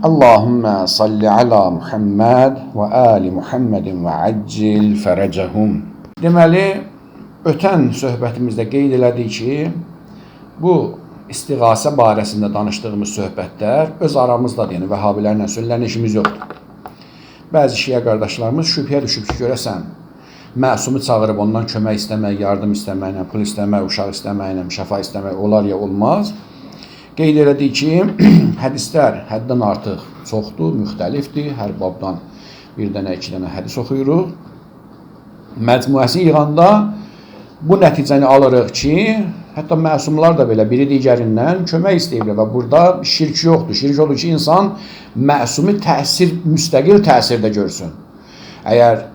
Allahümme salli ala Muhammed və ali Muhammedin və accil fərəcəhum. Deməli, ötən söhbətimizdə qeyd elədik ki, bu istiğasə barəsində danışdığımız söhbətlər öz aramızdadır, yəni vəhabilərlə, sünnilərlə işimiz yoxdur. Bəzi şiə qardaşlarımız şübhəyə düşüb ki, görəsən, məsumu çağırıb ondan kömək istəmək, yardım istəməklə, pul istəmək, uşaq istəməklə, şəfa istəmək olar ya olmaz. Qeyd elədik ki, hədislər həddən artıq çoxdur, müxtəlifdir. Hər babdan bir dənə, iki dənə hədis oxuyuruq. Məcmuəsini yığanda bu nəticəni alırıq ki, hətta məsumlar da belə biri digərindən kömək istəyiblər və burada şirk yoxdur. Şirk odur ki, insan məsumi təsir, müstəqil təsirdə görsün. Əgər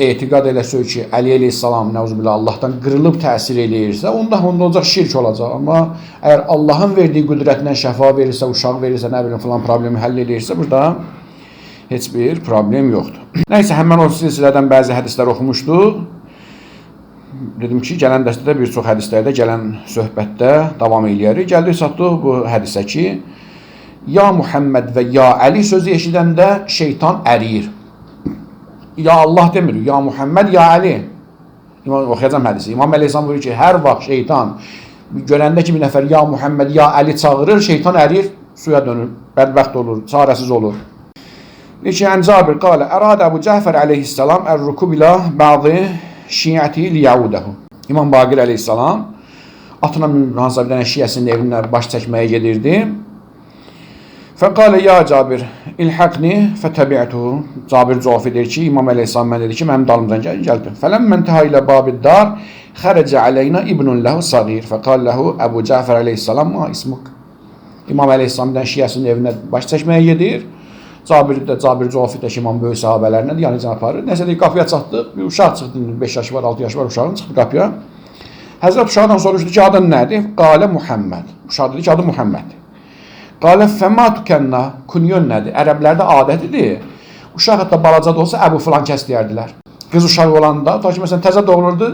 etiqad eləsə ki, Əli əleyhissalam nəuzubillah Allahdan qırılıb təsir eləyirsə, onda olacaq şirk olacaq. Amma əgər Allahın verdiyi qüdrətlə şəfa verirsə, uşaq verirsə, nə bilim filan problemi həll eləyirsə, burada heç bir problem yoxdur. Nəysə, həmin o silsilədən bəzi hədislər oxumuşduq. Dedim ki, gələn dəstədə bir çox hədislərdə, gələn söhbətdə davam eləyərik. Gəldik, çatdıq bu hədisə ki, ya Muhammed və ya Əli sözü eşidəndə şeytan əriyir. Ya Allah demir, ya Muhammed, ya Əli. İmam, oxuyacağım hədisi. İmam Əleyhisselam buyurur ki, hər vaxt şeytan görəndə ki, bir nəfər ya Muhammed, ya Əli çağırır, şeytan ərir, suya dönür, bədbəxt olur, çarəsiz olur. Deyir ki, ən Cabir qalə, əradə Əbu Cəfər əleyhissalam ər-rukub ilə bəzi şiəti liyaudahu. İmam Baqir əleyhissalam atına minib hansısa bir dənə şiəsinin evinə baş çəkməyə gedirdi. Fəqalə ya Cabir, ilhaqni fətəbi'tuhu. Cabir cavab edir ki, İmam Əleyhisselam mən dedi ki, mənim dalımdan gəl, gəldim. Fələmmə intaha ilə babid dar, xərəcə aleyna ibnun ləhu sağir. Fəqalə ləhu Əbu Cəfər əleyhissalam, ma ismuk. İmam Əleyhisselam bir dənə şiəsinin evinə baş çəkməyə gedir. Cabir də, Cabir cavab edir ki, İmam böyük sahabələrinə, yəni aparır. Nəsə deyir, qapıya çatdıq, bir uşaq çıxdı, 5 yaşı var, 6 yaşı var uşağın, çıxdı qapıya. Həzrət uşaqdan soruşdu ki, adın nədir? Qalə Muhammed. Uşaq dedi ki, adı Muhammeddir. Qalə fəma tükənna, kunyon nədir? Ərəblərdə adətidir. Uşaq hətta balaca da olsa Əbu filan kəs deyərdilər. Qız uşağı olanda, ta ki məsələn təzə doğulurdu,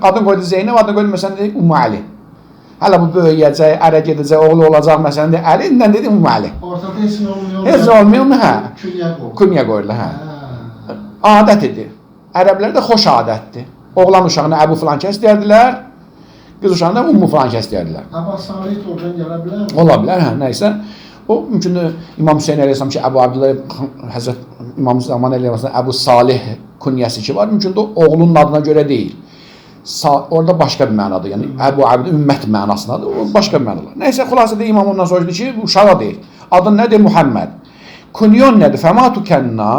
adını qoydu Zeynəb, adını qoydu məsələn dedi Ummu Əli. Hələ bu böyüyəcək, ərə gedəcək, oğlu olacaq məsələn dedi Əli, indən dedi Ummu Əli. Ortada heç nə olmuyor. Heç nə olmuyor mu? Hə. Künyə qoyur. Künyə qoyurlar, hə. Hə. Adət idi. Ərəblərdə xoş adətdir. Oğlan uşağına Əbu filan kəs deyərdilər, qız uşağına Ummu filan kəs deyərdilər. Əbu Salih oradan gələ bilər mi? Ola bilər, hə, nəysə. O mümkündür İmam Hüseyn əleyhissalam ki, Əbu Abdullah Həzrət İmam Zaman əleyhissalam Əbu Salih künyəsi ki var, mümkündür oğlunun adına görə deyil. Orada başqa bir mənadır. Yəni Əbu Abd ümmət mənasındadır. O başqa bir mənadır. Nəysə xülasədə imam ondan soruşdu ki, bu uşağa deyil. Adın nədir? Muhammed. Kunyon nədir? Fəma tukənna.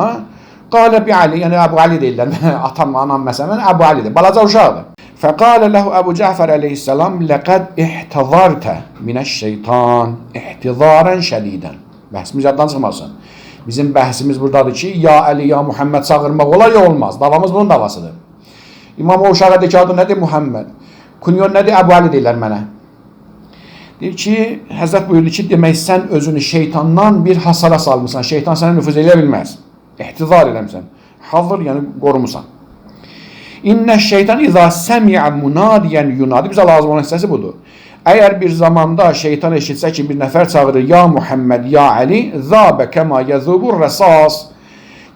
Qalə bi Ali, yəni Əbu Ali deyirlər. Atam, anam məsələn Əbu Alidir. Balaca uşaqdır. Fəqalə ləhu Əbu Cəfər əleyhissalam ləqəd ihtizartə minəş-şeytan ihtizaran şədidən. Bəhsimiz yaddan çıxmasın. Bizim bəhsimiz buradadır ki, ya Əli, ya Muhammed çağırmaq olar ya olmaz. Davamız bunun davasıdır. İmam o uşağa deyir ki, adı nədir? Muhammed. Kunyon nədir? Əbu Ali deyirlər mənə. Deyir ki, Həzrət buyurdu ki, demək sən özünü şeytandan bir hasara salmısan. Şeytan sənə nüfuz eləyə bilməz. İhtizar eləmisən. Hazır, yəni qorumusan. İnnə şeytan izə səmi'a munadiyen yunadi. Bizə lazım olan hissəsi budur. Əgər bir zamanda şeytan eşitsə ki, bir nəfər çağırır, ya Muhammed, ya Əli, zəbə kəma yəzubur rəsas.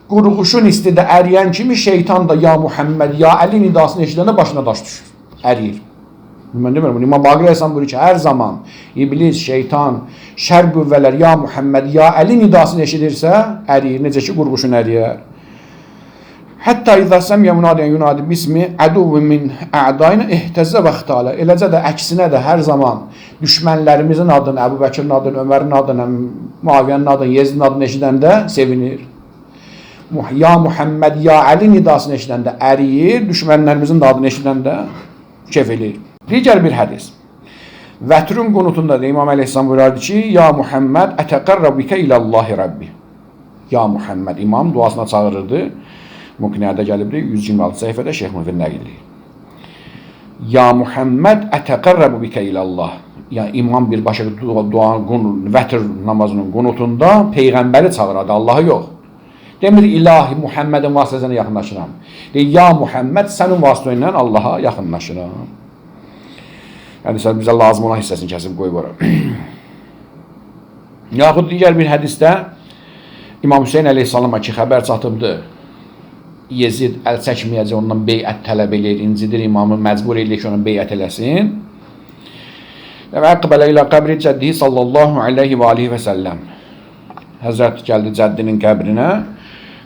Qurğuşun istidə əriyən kimi şeytan da ya Muhammed, ya Əli nidasını eşidəndə başına daş düşür. Əriyir. Mən demirəm, bunu İmam Baqir əleyhissalam buyurur ki, hər zaman iblis, şeytan, şər qüvvələr ya Muhammed, ya Əli nidasını eşidirsə, əriyir. Necə ki, qurğuşun əriyər. Hətta izə səmiyə munadiyen yunadi bismi əduvvin min a'dayna ihtəzzə və ixtalə. Eləcə də əksinə də hər zaman düşmənlərimizin adını, Əbu Bəkirin adını, Ömərin adını, Muaviyyənin adını, Yezidin adını eşidəndə sevinir. Ya Muhammed, ya Əli nidasını eşidəndə əriyir, düşmənlərimizin də adını eşidəndə kef eləyir. Digər bir hədis. Vətrün qunutunda da İmam Əleyhisselam buyurardı ki, Ya Muhammed, ətəqərrəbu bikə iləllahi Rabbi. Ya Muhammed, İmam duasına çağırırdı. Muqniədə gəlibdir, 126 səhifədə Şeyx Müfid nəql eləyir. Ya Muhammed, ətəqərrəbu bikə ilallah. Yəni imam birbaşa duanın, vətr namazının qunutunda peyğəmbəri çağırardı, Allahı yox. Demir ilahi Muhammedin vasitəsilə yaxınlaşıram. Deyir, ya Muhammed, sənin vasitə ilə Allaha yaxınlaşıram. Yəni sən bizə lazım olan hissəsini kəsib qoyub ora. Yaxud digər bir hədisdə İmam Hüseyin əleyhissalama ki, xəbər çatıbdı, Yezid əl çəkməyəcək, ondan beyət tələb eləyir, incidir imamı, məcbur eləyir ki, ona beyət eləsin. Və əqbələ ilə qəbri cəddihi sallallahu aleyhi və aleyhi və səlləm. Həzrət gəldi cəddinin qəbrinə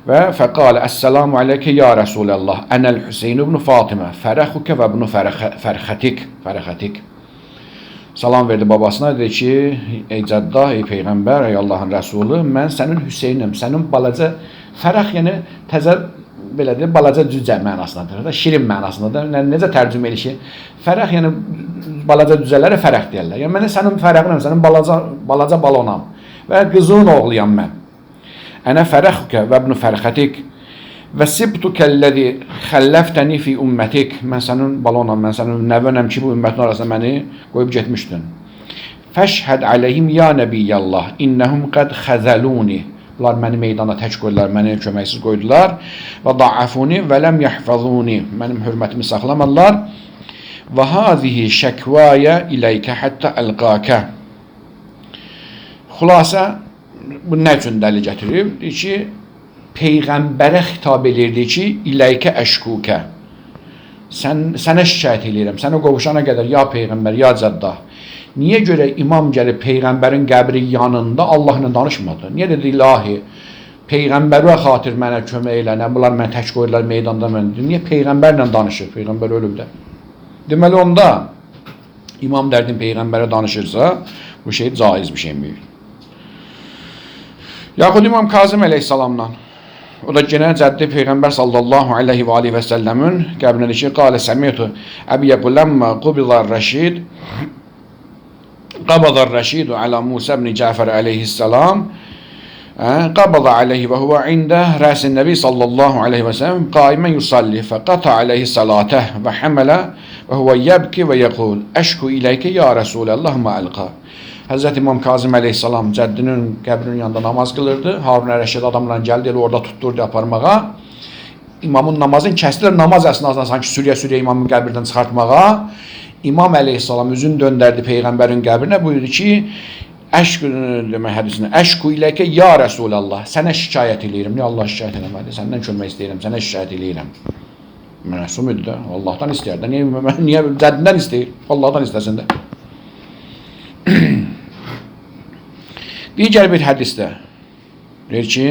və fəqalə əssəlamu aleykə ya Rəsulallah, ənəl Hüseyin ibn Fatimə, fərəxukə və ibn fərxətik, fərxətik. Salam verdi babasına, dedi ki, ey cəddah, ey Peyğəmbər, ey Allahın Rəsulü, mən sənin Hüseynəm, sənin balaca, fərəx yəni təzə, belə deyir, balaca cücə mənasındadır da, şirin mənasındadır. Necə tərcümə eləyir ki, fərəx yəni balaca cücələrə fərəx deyirlər. Yəni mən sənin fərəxinəm, sənin balaca balonam və qızın oğluyam mən. Ənə fərəxukə və ibn fərxətik və sibtukəlləzi xəlləftəni fi ümmətik. Mən sənin balonam, mən sənin nəvənəm ki, bu ümmətin arasında məni qoyub getmişdin. Fəşhəd aleyhim ya nəbiyyəllah, innəhum qəd xəzəluni. Bunlar məni meydana tək qoydular, məni köməksiz qoydular. Və da'afuni və ləm yəhfəzuni. Mənim hörmətimi saxlamadılar. Və hazihi şəkvaya iləykə həttə əlqakə. Xülasə, bu nə üçün dəlil gətirib? Deyir ki, Peyğəmbərə xitab eləyirdi ki, iləykə əşkukə. Sənə şikayət eləyirəm, sənə qovuşana qədər ya Peyğəmbər, ya cəddah. Niyə görə imam gəlib Peyğəmbərin qəbri yanında Allahla danışmadı? Niyə dedi ilahi, Peyğəmbərə xatir mənə kömək elə, nə bunlar mənə tək qoydular meydanda mən. Niyə Peyğəmbərlə danışır? Peyğəmbər ölüb də. Deməli onda imam dərdin Peyğəmbərə danışırsa, bu şey caiz bir şeymiş. Yaxud İmam Kazım əleyhissalamla. O da yenə cəddi Peyğəmbər sallallahu aleyhi və aleyhi və səlləmin qəbrinə ki, qalə səmitu əbi yəqul ləmmə qubidar rəşid qabadar rəşidu alə Musa ibn Cəfər aleyhissalam qabada aleyhi və huvə ində rəsin nəbi sallallahu aleyhi və səlləm qaimən yusalli fəqata aleyhi salatəh və həmələ və huvə yəbki və yəqul əşku iləykə ya Rəsulallah mə əlqa. Həzrət İmam Kazım əleyhissalam cəddinin qəbrinin yanında namaz qılırdı. Harun Rəşid adamla gəldi, elə orada tutdurdu aparmağa. İmamın namazını kəsdilər, namaz əsnasında sanki sürüyə-sürüyə imamın qəbirdən çıxartmağa. İmam əleyhissalam üzünü döndərdi Peyğəmbərin qəbrinə, buyurdu ki, əşk demək hədisinə, əşku iləykə ya Rəsulallah, sənə şikayət eləyirəm. Niyə Allah şikayət eləmədi? Səndən kömək istəyirəm, sənə şikayət eləyirəm. Məsum idi də, Allahdan istəyər də. Niyə cəddindən istəyir? Allahdan istəsin də. Digər bir hədisdə deyir ki,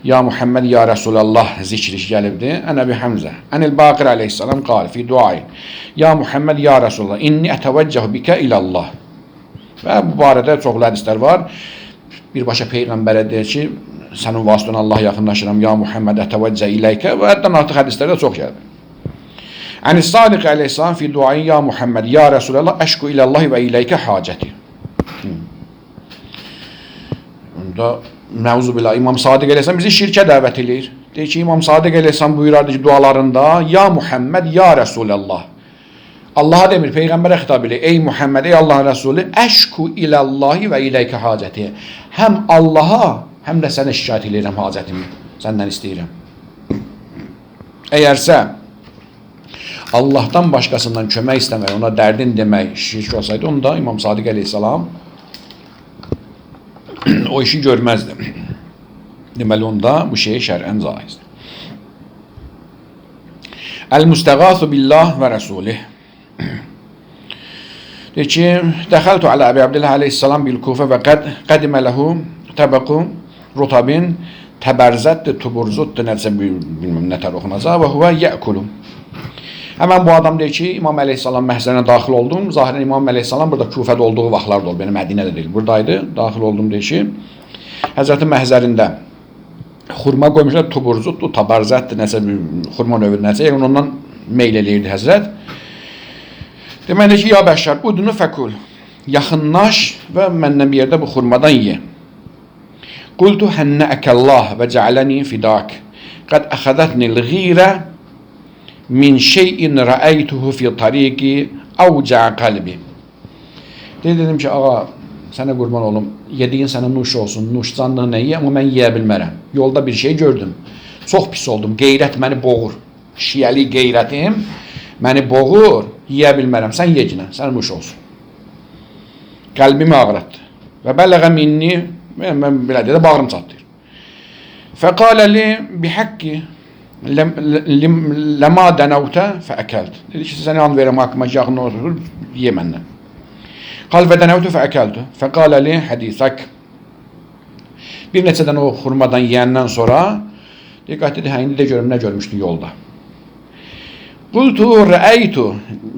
Ya Muhammed, ya Rəsulallah zikri gəlibdi. Ən Əbi Həmzə, Ənil Baqir əleyhissalam qal fi duayı. Ya Muhammed, ya Rəsulallah, inni ətəvəccəhu bikə ilallah. Və bu barədə çoxlu hədislər var. Birbaşa Peyğəmbərə deyir ki, sənin vasitən Allaha yaxınlaşıram, ya Muhammed, ətəvəccə iləykə və həddən artıq hədislərdə çox gəlib. Ən-i Sadiq əleyhissalam fi duayı, ya Muhammed, ya Rəsulallah, əşku ilallahi və iləykə hacəti. Onda nəuzubillah İmam Sadiq əleyhissalam bizi şirkə dəvət eləyir. Deyir ki, İmam Sadiq əleyhissalam buyurardı ki, dualarında ya Muhammed, ya Rəsulallah. Allaha demir, Peyğəmbərə xitab eləyir. Ey Muhammed, ey Allahın Rəsulü, əşku ilallahi və iləykə hacəti. Həm Allaha, həm də sənə şikayət eləyirəm hacətimi. Səndən istəyirəm. Əgərsə Allahdan başqasından kömək istəmək, ona dərdin demək şirk olsaydı, onda İmam Sadiq əleyhissalam o işi görməzdi. Deməli onda bu şey şər'ən caizdir. Əl-müstəğasu billah və rəsulih. Deyir ki, dəxəltu alə Əbi Əbdillah əleyhissalam bil-Kufə və qədimə ləhu təbəqu rutabin təbərzəddir, tuburzuddur, nəsə bilməm nə tər oxunacaq və huvə yəkulu. Həmən bu adam deyir ki, İmam əleyhissalam məhzərinə daxil oldum. Zahirən İmam əleyhissalam burada Kufədə olduğu vaxtlarda olub, yəni Mədinədə deyil, buradaydı. Daxil oldum deyir ki, Həzrətin məhzərində xurma qoymuşlar, tuburzuddur, tabarzəddir, nəsə xurma növü nəsə, yəni ondan meyl eləyirdi Həzrət. Deməli ki, ya bəşər, udunu fəkul, yaxınlaş və məndən bir yerdə bu xurmadan ye. Qultu hənnəəkəllah və cəaləni fidak. Qəd əxədətnil ğirə min şeyin rəəytuhu fi tariqi avca qalbi. Dedim ki, ağa, sənə qurban olum, yediyin sənə nuş olsun, nuşcanlığı nə ye, amma mən yeyə bilmərəm. Yolda bir şey gördüm, çox pis oldum, qeyrət məni boğur. Şiəli qeyrətim məni boğur, yeyə bilmərəm. Sən yeginə, sənə nuş olsun. Qəlbimi ağrıtdı. Və bələğə minni, mən belə deyə bağrım çatlayır. Fəqalə li bihaqqi ləma dənəvtə fəəkəlt. Dedi ki, sənə and verirəm haqqıma ki, yaxın otur, ye məndən. Qal və dənəvtü fəəkəltü. Fəqalə li hədisək. Bir neçə dənə o xurmadan yeyəndən sonra diqqət dedi, hə, indi də görüm nə görmüşdün yolda. Qultu rəəytu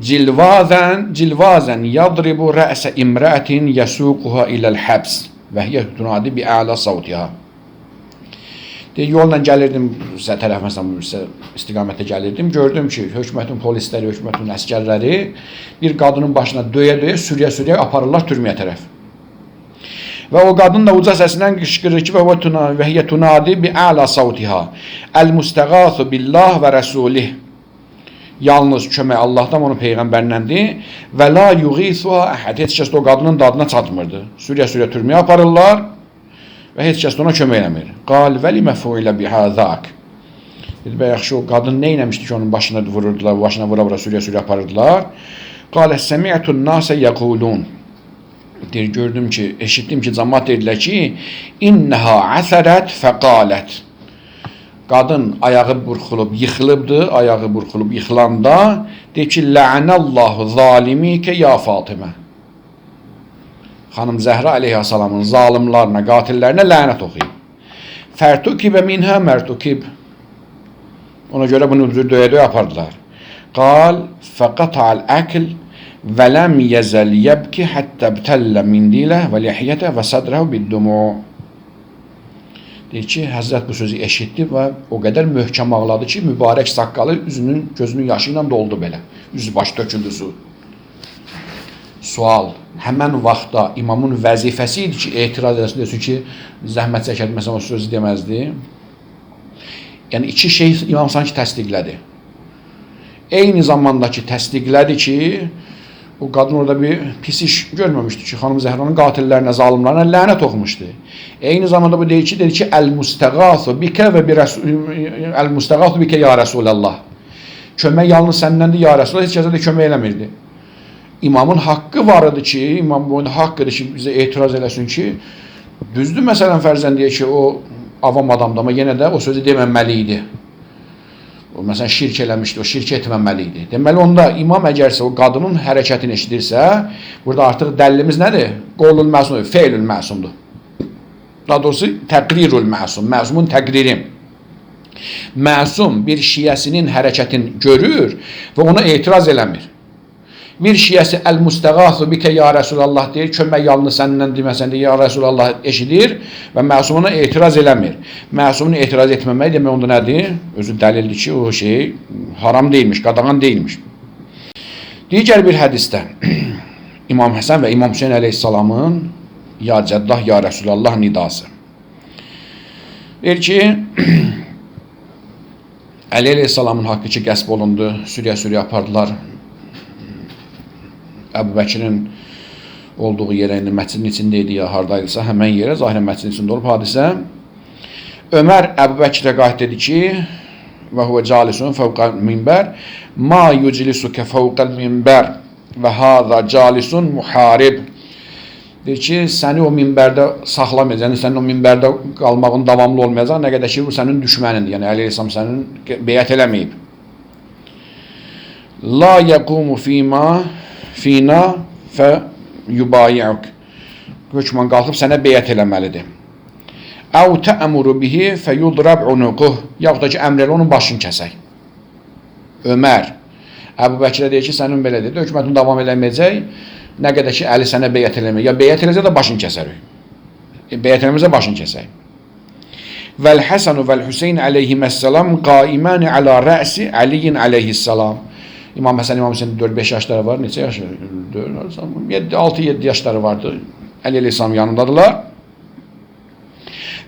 cilvazən yadribu rəsə imrəətin yəsuquha iləl həbs və hiyə tunadi bi əla savtiha. Deyir, yolla gəlirdim, sizə tərəf, məsələn, sizə istiqamətdə gəlirdim, gördüm ki, hökumətin polisləri, hökumətin əsgərləri bir qadının başına döyə-döyə, sürüyə-sürüyə aparırlar türməyə tərəf. Və o qadın da uca səsinə qışqırır ki, və hiyə tunadi bi əla savtiha əl-müstəğathu billah və rəsulih. Yalnız kömək Allahdan, onun peyğəmbərindəndir. Və la yuğisuha əhəd. Heç kəs də o qadının dadına çatmırdı. Sürüyə-sürüyə türməyə aparırlar və heç kəs də ona kömək eləmir. Qal və limə fuilə bihəzək. Dedi, bə yaxşı, o qadın nə eləmişdi ki, onun başına vururdular, başına vura-vura sürüyə-sürüyə aparırdılar. Qalə səmi'tun nasə yəqulun. Deyir, gördüm ki, eşitdim ki, cəmaat dedilər ki, innəhə əsərət fəqalət. Qadın ayağı burxulub, yıxılıbdır, ayağı burxulub yıxılanda deyir ki, lə'ənəllahu zalimikə ya Fatimə. Xanım Zəhra əleyhissalamın zalimlarına, qatillərinə lənət oxuyub. Fərtukibə minhə mərtukib. Ona görə bunu döyə-döyə apardılar. Qal, fəqata'l əkl və ləm yəzəl yəbki həttə btəllə mindilə və lihiyyətə və sədrəhu biddumu. Deyir ki, Həzrət bu sözü eşitdi və o qədər möhkəm ağladı ki, mübarək saqqalı üzünün, gözünün yaşı ilə doldu belə. Üzü baş töküldü su. Sual, həmən vaxtda imamın vəzifəsi idi ki, etiraz edəsin, desin ki, zəhmət çəkər, məsələn, o sözü deməzdi. Yəni, iki şey imam sanki təsdiqlədi. Eyni zamanda ki, təsdiqlədi ki, o qadın orada bir pis iş görməmişdi ki, xanım Zəhranın qatillərinə, zalimlarına lənət oxumuşdu. Eyni zamanda bu deyir ki, dedi ki, əl-müstəğathu bikə və əl-müstəğathu bikə ya Rəsulallah. Kömək yalnız səndəndir ya Rəsulallah, heç kəsə də kömək eləmirdi. İmamın haqqı var idi ki, imam boyunda haqqıdır ki, bizə etiraz eləsin ki, düzdür məsələn fərzən deyək ki, o avam adamdır, amma yenə də o sözü deməməli idi. O, məsələn, şirk eləmişdi, o şirk etməməli idi. Deməli, onda imam əgərsə o qadının hərəkətini eşidirsə, burada artıq dəlilimiz nədir? Qolul məsumdur, feilül məsumdur. Daha doğrusu, təqrirül məsum, məsumun təqriri. Məsum bir şiyəsinin hərəkətini görür və ona etiraz eləmir. Bir şiyəsi əl-müstəğathu bikə ya Rəsulallah deyir, kömək yalnız səndən deməsən deyir, ya Rəsulallah eşidir və məsumuna etiraz eləmir. Məsumun etiraz etməmək demək onda nədir? Özü dəlildir ki, o şey haram deyilmiş, qadağan deyilmiş. Digər bir hədisdə İmam Həsən və İmam Hüseyn əleyhissalamın ya Cəddah, ya Rəsulallah nidası. Deyir ki, Əli əleyhissalamın haqqı ki, qəsb olundu, sürüyə-sürüyə apardılar. Əbu Bəkirin olduğu yerə, indi məscidin içində idi ya hardaydısa, həmən yerə, zahirən məscidin içində olub hadisə. Ömər Əbu Bəkirə qayıt dedi ki, və huvə calisun fəvqəl minbər, ma yuclisuke fəvqəl minbər və haza calisun muharib. Deyir ki, səni o minbərdə saxlamayacaq, yəni sənin o minbərdə qalmağın davamlı olmayacaq, nə qədər ki, bu sənin düşmənindir, yəni Əli əleyhissalam sənin beyət eləməyib. La yəqumu fīmā fina fə yubayi'uk. Hökmən qalxıb sənə beyət eləməlidir. Əv tə'muru bihi fə yudrab unuquh. Yaxud da ki, əmr elə onun başını kəsək. Ömər Əbu Bəkirə deyir ki, sənin belə dedi, hökumətin davam eləməyəcək, nə qədər ki, Əli sənə beyət eləməyəcək. Ya beyət eləsə də başını kəsərik. Beyət eləməsə başını kəsək. Vəl Həsənu vəl Hüseyn əleyhiməssalam qaiməni əla rəsi Əliyin əleyhissalam. İmam Həsən, İmam Hüseyin 4-5 yaşları var. Neçə yaşı? 6-7 yaşları vardı. Əli əleyhissalam yanındadılar.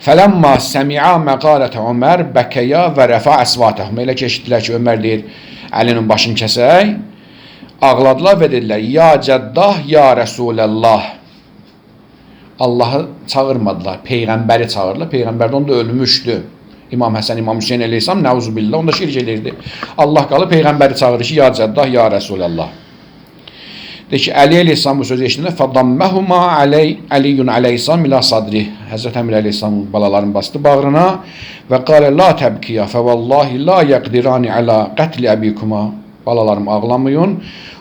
Fələmma səmi'a məqalətə Ömər bəkəya və rəfa əsvatəhum. Elə ki, eşitdilər ki, Ömər deyir, Əlinin başını kəsək. Ağladılar və dedilər, ya Cəddah, ya Rəsulallah. Allahı çağırmadılar, Peyğəmbəri çağırdılar. Peyğəmbər də onda ölmüşdü. İmam Həsən, İmam Hüseyin əleyhissalam nəuzubillah, onda şirk edirdi. Allah qalıb Peyğəmbəri çağırır ki, ya Cəddah, ya Rəsulallah. Deyir ki, Əli əleyhissalam bu sözü eşidəndə fadamməhuma Əliyyun əleyhissalam ilə sadri. Həzrət Əmir əleyhissalam balalarını bastı bağrına və qalə la təbkiya fəvallahi la yəqdirani əla qətli əbikuma. Balalarım ağlamayın.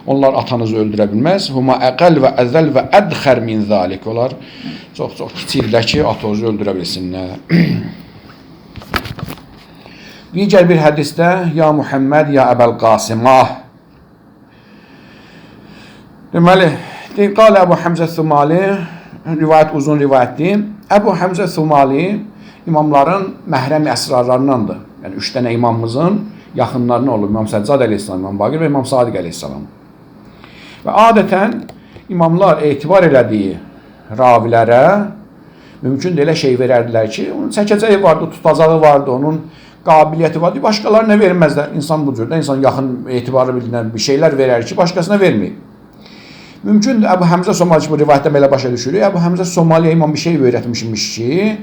Onlar atanızı öldürə bilməz. Huma əqəl və əzəl və ədxər min zalik. Onlar çox-çox kiçikdirlər ki, atanızı öldürə bilsinlər. Digər bir hədisdə ya Muhammed ya Əbəl Qasimah. Deməli, qalə Əbu Həmzə Thumali, rivayət uzun rivayətdir. Əbu Həmzə Thumali imamların məhrəm əsrarlarındandır. Yəni 3 dənə imamımızın yaxınlarına olub. İmam Səccad əleyhissalam, İmam Baqir və İmam Sadiq əleyhissalam. Və adətən imamlar etibar elədiyi ravilərə mümkün də elə şey verərdilər ki, onun çəkəcəyi vardı, tutacağı vardı, onun qabiliyyəti vardı, başqalarına verməzlər. İnsan bu cürdə, insan yaxın etibarı bilinən bir şeylər verər ki, başqasına verməyib. Mümkündür, Əbu Həmzə Somali bu rivayətdə belə başa düşürük. Əbu Həmzə Somaliyə imam bir şey öyrətmişmiş ki,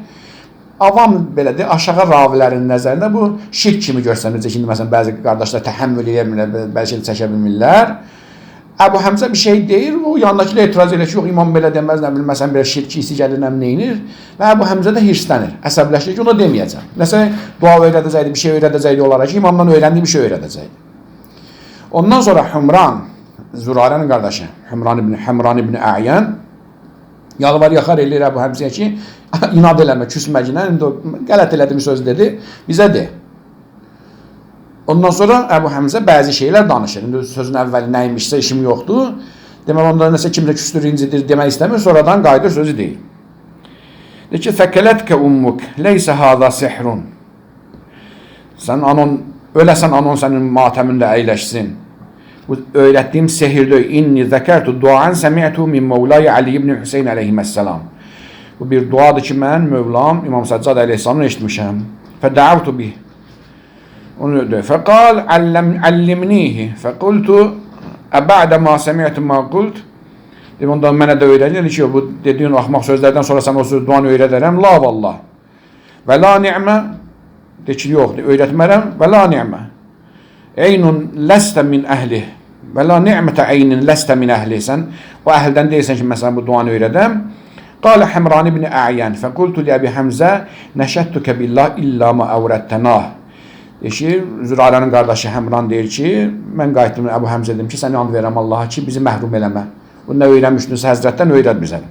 avam belədir, aşağı ravilərin nəzərində bu şirk kimi görsənir. Necə ki, indi məsələn, bəzi qardaşlar təhəmmül edə bilmirlər, bəzi şeylər çəkə bilmirlər. Əbu Həmzə bir şey deyir, o yanındakılar etiraz edir ki, yox, imam belə deməz, nə bilim, məsələn, belə şirk hissi gəlir, nə bilim, neynir. Və Əbu Həmzə də hirslənir, əsəbləşir ki, onu deməyəcəm. Nəsə dua öyrədəcəkdi, bir şey öyrədəcəkdi onlara ki, imamdan öyrəndiyi bir şey öyrədəcəkdi. Ondan sonra Hümran, Zürarənin qardaşı, Həmran ibn Əyən yalvar yaxar eləyir Əbu Həmzəyə ki, inad eləmə, küsməginə, indi o qələt elədiyim söz dedi, bizə de. Ondan sonra Əbu Həmzə bəzi şeylər danışır. İndi sözün əvvəli nə imişsə işim yoxdur. Deməli, onda nəsə kimsə küstür, incidir demək istəmir, sonradan qayıdır sözü deyir. Deyir ki, fəkələtkə ummuk, leysə hâzâ sihrun. Sən anon, öləsən anon sənin matəmində əyləşsin. Bu öyrətdiyim sehirdir. İnni zəkərtu duan səmi'tu min Mevlaya Ali ibn Hüseyin əleyhissalam. Bu bir duadır ki, mən Mövlam İmam Səccad əleyhissalamdan eşitmişəm. Fədəavtu bih. Onu dedi. Fəqal allimnihi. Fəqultu əbə'də ma səmi'tu ma qult. Dedim, ondan mənə də öyrədin. Dedi ki, bu dediyin axmaq sözlərdən sonra sən o söz duanı öyrədərəm. La vallah. Və la ni'mə. De ki, yox, öyrətmərəm. Və la ni'mə. Eynun ləstə min əhlih. Və la ni'mətə eynin ləstə min əhlih. Sən o əhldən deyilsən ki, məsələn, bu duanı öyrədəm. Qalə Həmran ibn Əyən. Fəqultu li Əbi Həmzə nəşəttükə billah illə ma əvrəttənah. Deyir ki, Zürarənin qardaşı Həmran deyir ki, mən qayıtdım Əbu Həmzə dedim ki, səni and verirəm Allaha ki, bizi məhrum eləmə. Bu nə öyrənmişdinsə həzrətdən öyrət bizə.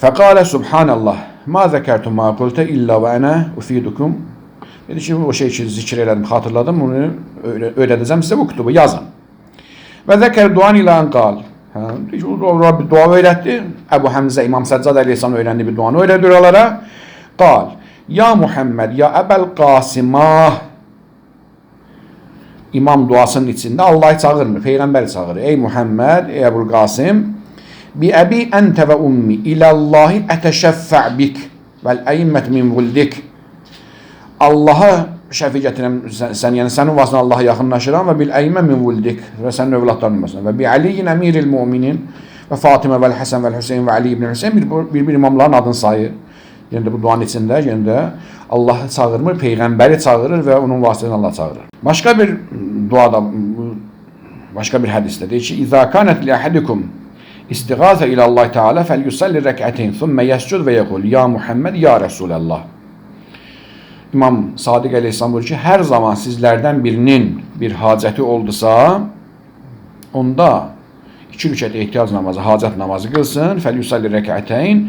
Fəqalə subhanallah, ma zəkərtu ma qultə illə və ənə ufidukum. Dedi ki, o şey ki, zikr elədim, xatırladım, bunu öyrədəcəm sizə, bu kutubu yazın. Və zəkər duan ilə qal. Deyir ki, o bir dua öyrətdi. Əbu Həmzə, İmam Səccad əleyhissalam öyrəndiyi bir duanı öyrədir onlara. Qal, ya Muhammed, ya Əbəl Qasimah. İmam duasının içində Allah'ı çağırmır, Peyğəmbəri çağırır. Ey Muhammed, ey Əbul Qasim, bi əbi əntə və ummi iləllahi ətəşəffə bik vəl əimmət min vuldik. Allaha şəfi gətirəm sən, yəni sənin vasitən Allaha yaxınlaşıram və bil əymə min vuldik və sənin övladlarının vasitən və bi Aliyin əmiril müminin və Fatimə vəl Həsən vəl Hüseyin və Ali ibn Hüseyin bir imamların adını sayır. Yəni də bu duanın içində, yəni də Allahı çağırmır, Peyğəmbəri çağırır və onun vasitəsilə Allah çağırır. Başqa bir duada, başqa bir hədisdə deyir ki, İzâ kânət li əhədikum istiğâsə ilə Allah Teala fəlyusalli rək'əteyn thumma yescud və yəqul ya Muhammed ya Resulallah. İmam Sadiq əleyhissalam buyurur ki, hər zaman sizlərdən birinin bir hacəti oldusa, onda 2 rükət ehtiyac namazı, hacət namazı qılsın, fəlyusalli rək'əteyn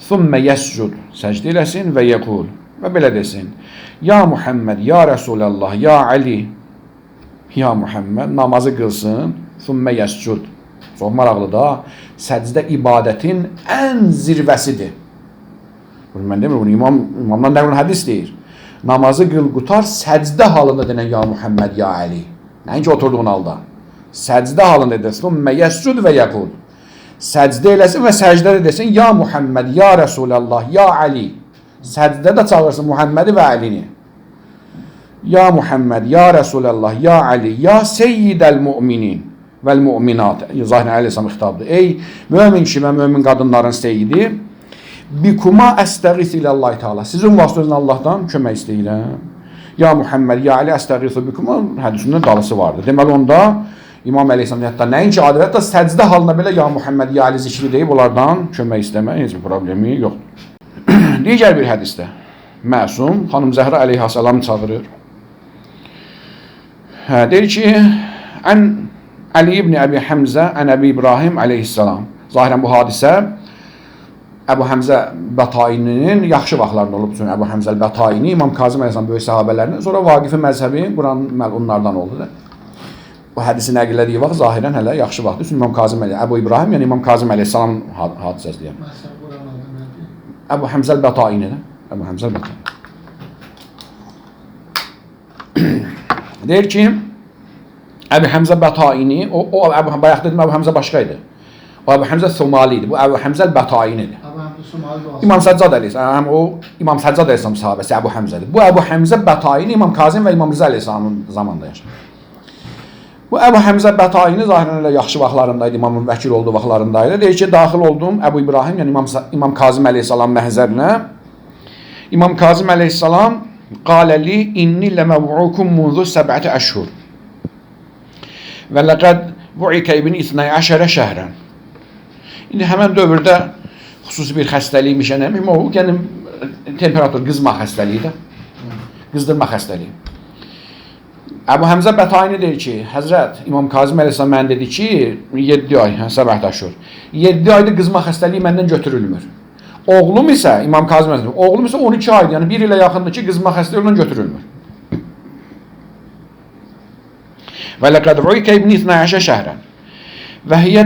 thumma yescud, səcdə eləsin və yəqul və belə desin. Ya Muhammed, ya Resulallah, ya Ali, ya Muhammed namazı qılsın, thumma yescud. Çox maraqlı da, səcdə ibadətin ən zirvəsidir. Bunu mən demirəm, bunu imamdan nəql hədis deyir. Namazı qıl qutar, səcdə halında denən ya Muhammed, ya Ali. Nəinki oturduğun halda. Səcdə halında desin, thumma yescud və yəqul. Səcdə eləsin və səcdə də desin, ya Muhammed, ya Resulallah, ya Ali. Səcdə də çağırsın Muhammədi və Əlini. Ya Muhammed, ya Resulallah, ya Ali, ya Seyyidəl müminin vəl müminat. Zahirən əleyhissalam xitabdır. Ey mömin kişi və mömin qadınların seyyidi, bikuma əstəğis iləllahi Teala. Sizin vasitənizlə Allahdan kömək istəyirəm. Ya Muhammed, ya Ali əstəğisu bikuma hədisinin dalısı vardır. Deməli onda İmam əleyhissalam hətta nəinki adi, hətta səcdə halında belə ya Muhammed, ya Ali zikri deyib onlardan kömək istəmək heç bir problemi yoxdur. Digər bir hədisdə məsum xanım Zəhra əleyhissalam çağırır. Deyir ki, ən Əli ibn Əbi Həmzə, ən Əbi İbrahim əleyhissalam. Zahirən bu hadisə Əbu Həmzə Bətaininin yaxşı vaxtlarında olub. Çünki Əbu Həmzə Bətaini İmam Kazım əleyhissalam böyük səhabələrinin, sonra Vaqifi məzhəbi Quran məlunlardan oldu da. Bu hədisi nəql elədiyi vaxt zahirən hələ yaxşı vaxtdır. Çünki İmam Kazım əleyhissalam, Əbu İbrahim, yəni İmam Kazım əleyhissalam hadisəsi deyəm. Əbu Həmzə Bətainidir. Əbu Həmzə Bətaini. Deyir ki, Əbu Həmzə Bətaini, o Əbu, bayaq dedim, Əbu Həmzə başqa idi. O Əbu Həmzə Somali idi. Bu Əbu Həmzə Bətainidir. İmam Səccad əleyhissalam, o İmam Səccad əleyhissalam sahabəsi Əbu Həmzədir. Bu Əbu Həmzə Bətaini İmam Kazım və İmam Rıza əleyhissalamın zamanında yaşadı. Bu Əbu Həmzə Bətaini zahirən elə yaxşı vaxtlarındaydı, İmamın vəkil olduğu vaxtlarındaydı. Deyir ki, daxil oldum Əbu İbrahim, yəni İmam Kazım əleyhissalam məhzərinə. İmam Kazım əleyhissalam qalə li inni ləməv'ukum munzu səb'əti əşhur və ləqəd vu'ikə ibn 12 şəhrən. İndi həmən dövrdə xüsusi bir xəstəliymiş, yəni, o yəni temperatur, qızma xəstəliyi də, qızdırma xəstəliyi. Əbu Həmzə Bətaini deyir ki, Həzrət İmam Kazım əleyhissalam mənə dedi ki, 7 ay, səbət əşhur, 7 ayda qızma xəstəliyi məndən götürülmür. Oğlum isə, İmam Kazım əleyhissalam, oğlum isə 12 aydır, yəni bir ilə yaxındır ki, qızma xəstəliyi ondan götürülmür. Və ləqəd ruikə ibn 12 şəhrən və hiyə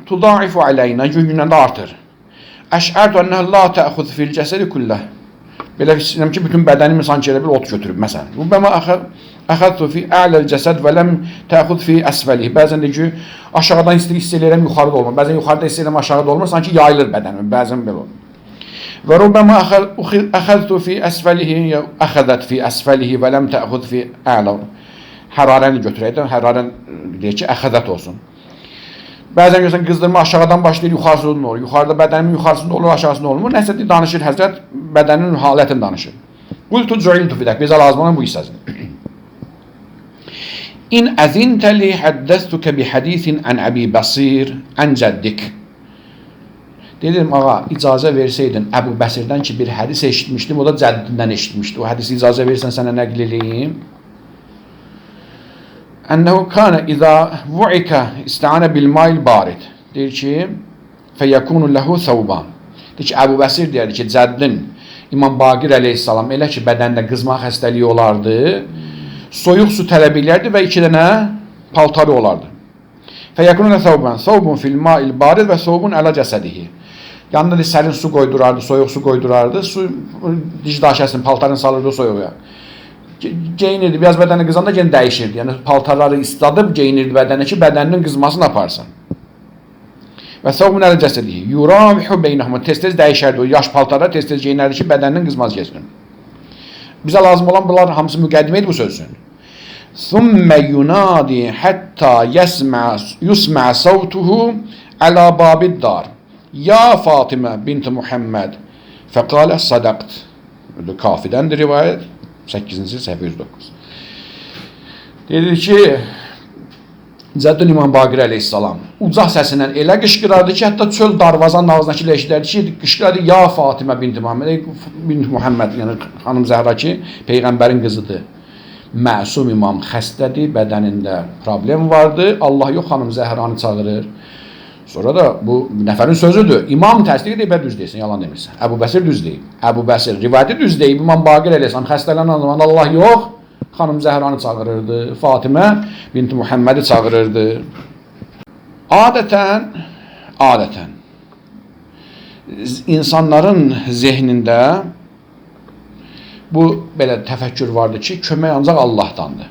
tudaifu aleyna, gün-gündən də artır. Əş'ərtu ənəhə la təxud fil cəsədi kulləh. Belə hiss edirəm ki, bütün bədənimi sanki elə bir ot götürüb, məsələn. Rubbəmə əxədtu fi a'ləl cəsəd və ləm təxud fi əsfəlih. Bəzən deyir ki, aşağıdan hiss eləyirəm, yuxarıda olmur. Bəzən yuxarıda hiss eləyirəm, aşağıda olmur. Sanki yayılır bədənim, bəzən belə olur. Və rubbəmə əxədtu fi əsfəlihi, əxədət fi əsfəlihi və ləm təxud fi a'lə. Hərarəni götürəydi, hərarən deyir ki, əxədət olsun. Bəzən görürsən, qızdırma aşağıdan başlayır, yuxarısında olur. Yuxarıda bədənimin yuxarısında olur, aşağısında olmur. Nəsə danışır Həzrət, bədəninin halətini danışır. Qultu cu'iltu fidək, bizə lazım olan bu hissəsidir. İn əzintə li həddəstükə bi hədisin ən Əbi Bəsir ən cəddik. Dedim, ağa, icazə versəydin Əbu Bəsirdən ki, bir hədis eşitmişdim, o da cəddindən eşitmişdi. O hədisi icazə versən, sənə nəql eləyim. Ənəhu kana izə vu'ikə istəanə bil mail barid. Deyir ki, fəyəkunu ləhu thawban. Deyir ki, Əbu Bəsir deyirdi ki, cəddin İmam Baqir əleyhissalam elə ki, bədənində qızma xəstəliyi olardı, soyuq su tələb eləyərdi və 2 dənə paltarı olardı. Fəyəkunu ləhu thawban, thawbun fil mail barid və thawbun ələ cəsədihi. Yanında da sərin su qoydurardı, soyuq su qoydurardı, su dicdaşəsini, paltarını salırdı soyuğa. Geyinirdi, biraz bədəni qızanda yenə dəyişirdi. Yəni paltarları isladıb geyinirdi bədəni ki, bədəninin qızmasını aparsın. Və səvmun ələ cəsədihi yuravihu beynəhuma, tez-tez dəyişərdi. O yaş paltarlar tez-tez geyinərdi ki, bədəninin qızması keçsin. Bizə lazım olan bunlar hamısı müqəddimə idi bu sözün. Sümmə yunadi hətta yusmə savtuhu əla babid dar. Ya Fatimə bint Muhammed. Fəqalə sadaqt. Kafidəndir rivayət. 8-ci səhifə 109. Deyir ki, Cəddün İmam Baqir əleyhissalam uca səsinə elə qışqırardı ki, hətta çöl darvazanın ağzındakı eşidərdi ki, qışqırardı ya Fatimə bint Muhammed, bint Muhammed, yəni xanım Zəhra ki, peyğəmbərin qızıdır. Məsum imam xəstədir, bədənində problem vardı. Allah yox, xanım Zəhranı çağırır. Sonra da bu nəfərin sözüdür. İmam təsdiq edib, düz deyirsən, yalan demirsən. Əbu Bəsir düz deyib. Əbu Bəsir rivayəti düz deyib. İmam Baqir əleyhissalam xəstələnən zaman Allah yox, xanım Zəhranı çağırırdı. Fatimə bint Muhammədi çağırırdı. Adətən insanların zehnində bu belə təfəkkür vardır ki, kömək ancaq Allahdandır.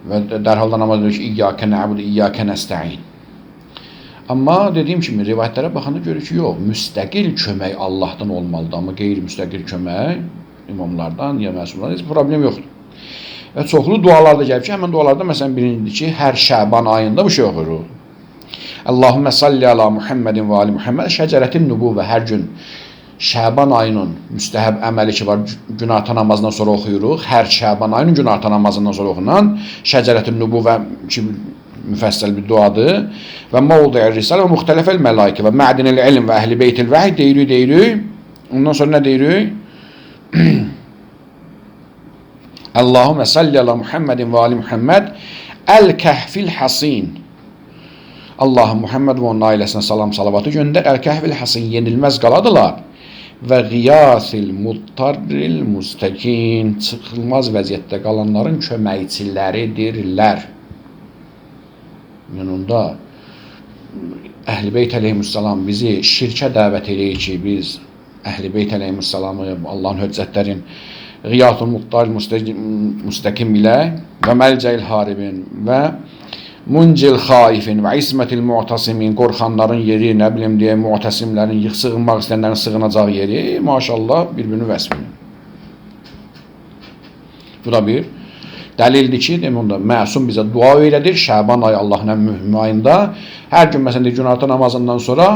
Və dərhal da namaz deyir ki, İyyəkə nə'budu, İyyəkə nəstəin. Amma dediyim kimi rivayətlərə baxanda görür ki, yox, müstəqil kömək Allahdan olmalıdır, amma qeyri-müstəqil kömək imamlardan ya məsumlardan heç problem yoxdur. Və çoxlu dualarda gəlib ki, həmən dualarda məsələn birincidir ki, hər Şəban ayında bu şey oxuyuruq. Allahümmə salli ala Muhammedin və ali Muhammed şəcərətin nübuvvə, hər gün Şəban ayının müstəhəb əməli ki var, günorta namazından sonra oxuyuruq. Hər Şəban ayının günorta namazından sonra oxunan Şəcərətün Nübuvvə ki müfəssəl bir duadır. Və Mevdi'ir Risale və müxtələfəl mələikə və Mədinil İlm və Əhl-i Beytil Vəhy deyirik. Ondan sonra nə deyirik? Allahümme salli ala Muhammedin və ali Muhammed El-Kəhfil Hasin. Allahım Muhammed və onun ailəsinə salam salavatı göndər. El-Kəhfil Hasin yenilməz qaladılar. Və qiyasil muttarril müstəkin, çıxılmaz vəziyyətdə qalanların köməkçiləridirlər. Yəni onda Əhl-i Beyt əleyhissalam bizi şirkə dəvət eləyir ki, biz Əhl-i Beyt əleyhissalamı Allahın höccətlərin qiyasul muttarril müstəkim ilə və məlcəil haribin və muncil xaifin və ismətil mu'tasimin, qorxanların yeri, nə bilim deyə, mu'tasimlərin, sığınmaq istəyənlərin sığınacağı yeri, maşallah bir-birini vəsf edir. Bu da bir dəlildir ki, demək onda məsum bizə dua öyrədir. Şəban ayı Allahın ən mühüm ayında. Hər gün məsələn günorta namazından sonra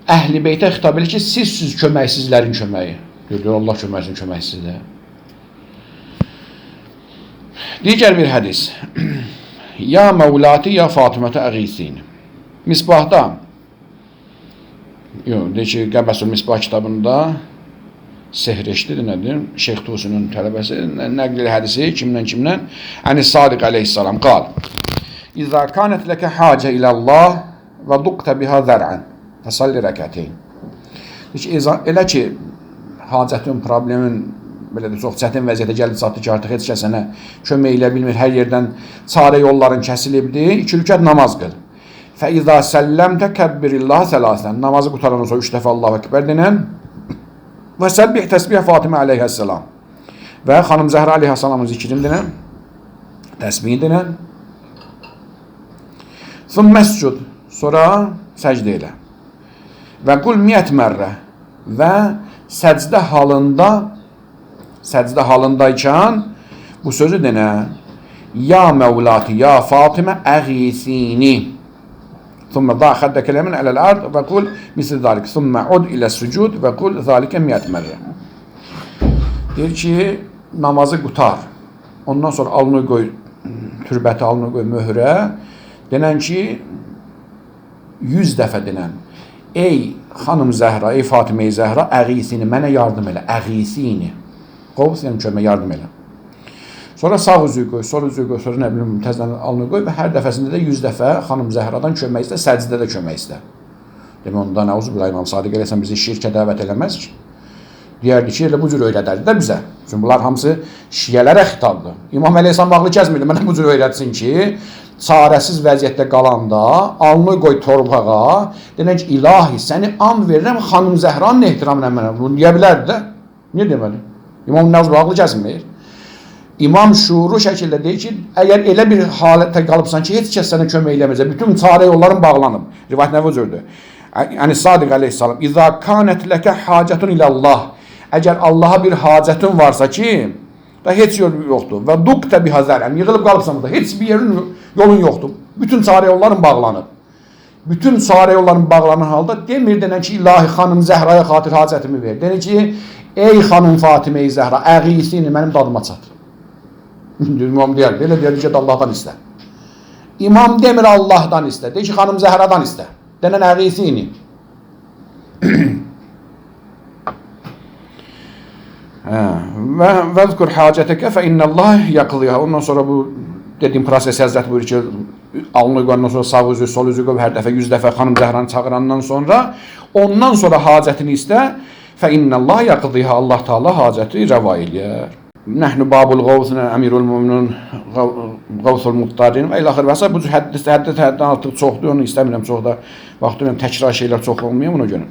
Əhl-i Beytə xitab edir ki, sizsiz köməksizlərin köməyi. Görür, Allah köməksin köməksizdə. Digər bir hədis. Ya Mevlati ya Fatimətə əğisini. Misbahda, yox, deyir ki, Qəbəsül Misbah kitabında sehreşdir, nədir? Şeyx Tusunun tələbəsi, nəql hədisi kimdən? Əni Sadiq əleyhissalam qal. İzə kanət ləkə hacə ilallah və duqtə biha zər'ən fəsalli rəkəteyn. Deyir ki, elə ki, hacətin, problemin belə də çox çətin vəziyyətə gəldi, çatdı ki, artıq heç kəs sənə kömək elə bilmir, hər yerdən çarə yolların kəsilibdir, 2 rükət namaz qıl. Fəizə səlləmtə kəbbirillah sələsən. Namazı qutarandan sonra 3 dəfə Allahu Ekber denən və səbbih təsbih Fatimə əleyhissalam və xanım Zəhra əleyhissalamın zikrini denən, təsbihini denən. Sümmə əscud, sonra səcdə elə. Və qul miyyət mərrə və səcdə halındaykən bu sözü denə. Ya Mevlati, ya Fatimə əğisini. Thumma da xaddəkə ləmin ələl ard və qul misli zalik. Thumma ud ilə sücud və qul zalikə miyyət mərrə. Deyir ki, namazı qutar. Ondan sonra alını qoy, türbəti alını qoy möhrə. Denən ki, 100 dəfə denən. Ey xanım Zəhra, ey Fatimə-i Zəhra, əğisini, mənə yardım elə, əğisini. Qovs, yəni kömək, yardım elə. Sonra sağ üzü qoy, sol üzü qoy, sonra nə bilim, təzədən alını qoy və hər dəfəsində də 100 dəfə xanım Zəhradan kömək istə, səcdə də kömək istə. Demək onda nəuzubillah İmam Sadiq əleyhissalam bizi şirkə dəvət eləməz ki. Deyərdi ki, elə bu cür öyrədərdi də bizə. Çünki bunlar hamısı şiələrə xitabdır. İmam əleyhissalam ağlı kəsmirdi, mənə bu cür öyrətsin ki, çarəsiz vəziyyətdə qalanda alını qoy torpağa, denən ki, ilahi, səni and verirəm xanım Zəhranın ehtiramına mənə. Bunu deyə bilərdi də. Niyə demədi? İmam nəuzubillah ağlı kəsmir. İmam şuuru şəkildə deyir ki, əgər elə bir halətə qalıbsan ki, heç kəs sənə kömək eləməyəcək, bütün çarə yolların bağlanıb. Rivayət nə bu cürdür? Yəni Sadiq əleyhissalam, İzə kanət ləkə hacətun ilallah. Əgər Allaha bir hacətin varsa ki, da heç yol yoxdur. Və duqtə biha zərən, yığılıb qalıbsan burada, heç bir yerin yolun yoxdur. Bütün çarə yolların bağlanıb. Bütün çarə yolların bağlanan halda demir denən ki, ilahi xanım Zəhraya xatir hacətimi ver. Denir ki, ey xanım Fatimə-i Zəhra, əğisini mənim dadıma çat. İmam deyər, belə deyər ki, Allahdan istə. İmam demir Allahdan istə, deyir ki, xanım Zəhradan istə. Denən əğisini. Və vəzkur hacətəkə fə innəllah yaqlıha. Ondan sonra bu dediyim proses Həzrət buyurur ki, alını qoyandan sonra sağ üzü, sol üzü qoy, hər dəfə 100 dəfə xanım Zəhranı çağırandan sonra, ondan sonra hacətini istə. Fə innəllah yaqlıha. Allah Teala hacəti rəva eləyər. Nəhnu babul qavsuna əmirul müminun qavsul muttarin və ilaxır və sair. Bu cür həddən artıq çoxdur, onu istəmirəm çox da vaxtı təkrar şeylər çox olmayım ona görə.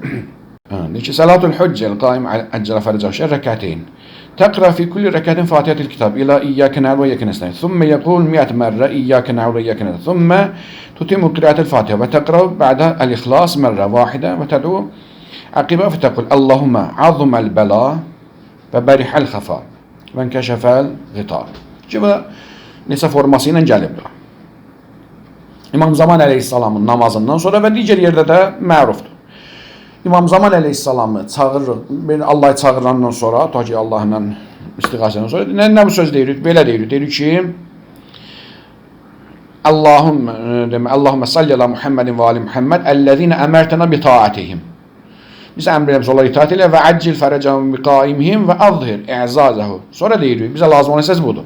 Deyir ki, Salatul hüccəl qaim əccələ fərəcəh rəkəteyn. Təqra fi kulli rəkətin Fatihətil kitab ilə iyyəkə nə'budu və iyyəkə nəstəin. Thumma yəqul mi'ət mərrə iyyəkə nə'budu və iyyəkə nəstəin. Thumma tutimu qiraətil Fatihə və təqra bə'də el-ixlas mərrə vahidə və təd'u əqibə fətəqul Allahumma azuməl bəla və bərihəl xəfa və nkəşəfəl ğita. Ki, bu neçə forması ilə gəlibdir. İmam Zaman əleyhissalamın namazından sonra və digər yerdə də mərufdur. İmam Zaman əleyhissalamı çağırırıq, Allahı çağırandan sonra, ta ki Allahla istiğasədən sonra, nə bu söz deyirik? Belə deyirik, deyirik ki, Allahümme salli ala Muhammedin və ali Muhammed əlləzine əmərtənə bi taatihim. Biz əmr eləmiş onlara itaat elə və əccil fərəcəhum bi qaimihim və azhir i'zazahu. Sonra deyirik, bizə lazım olan söz budur.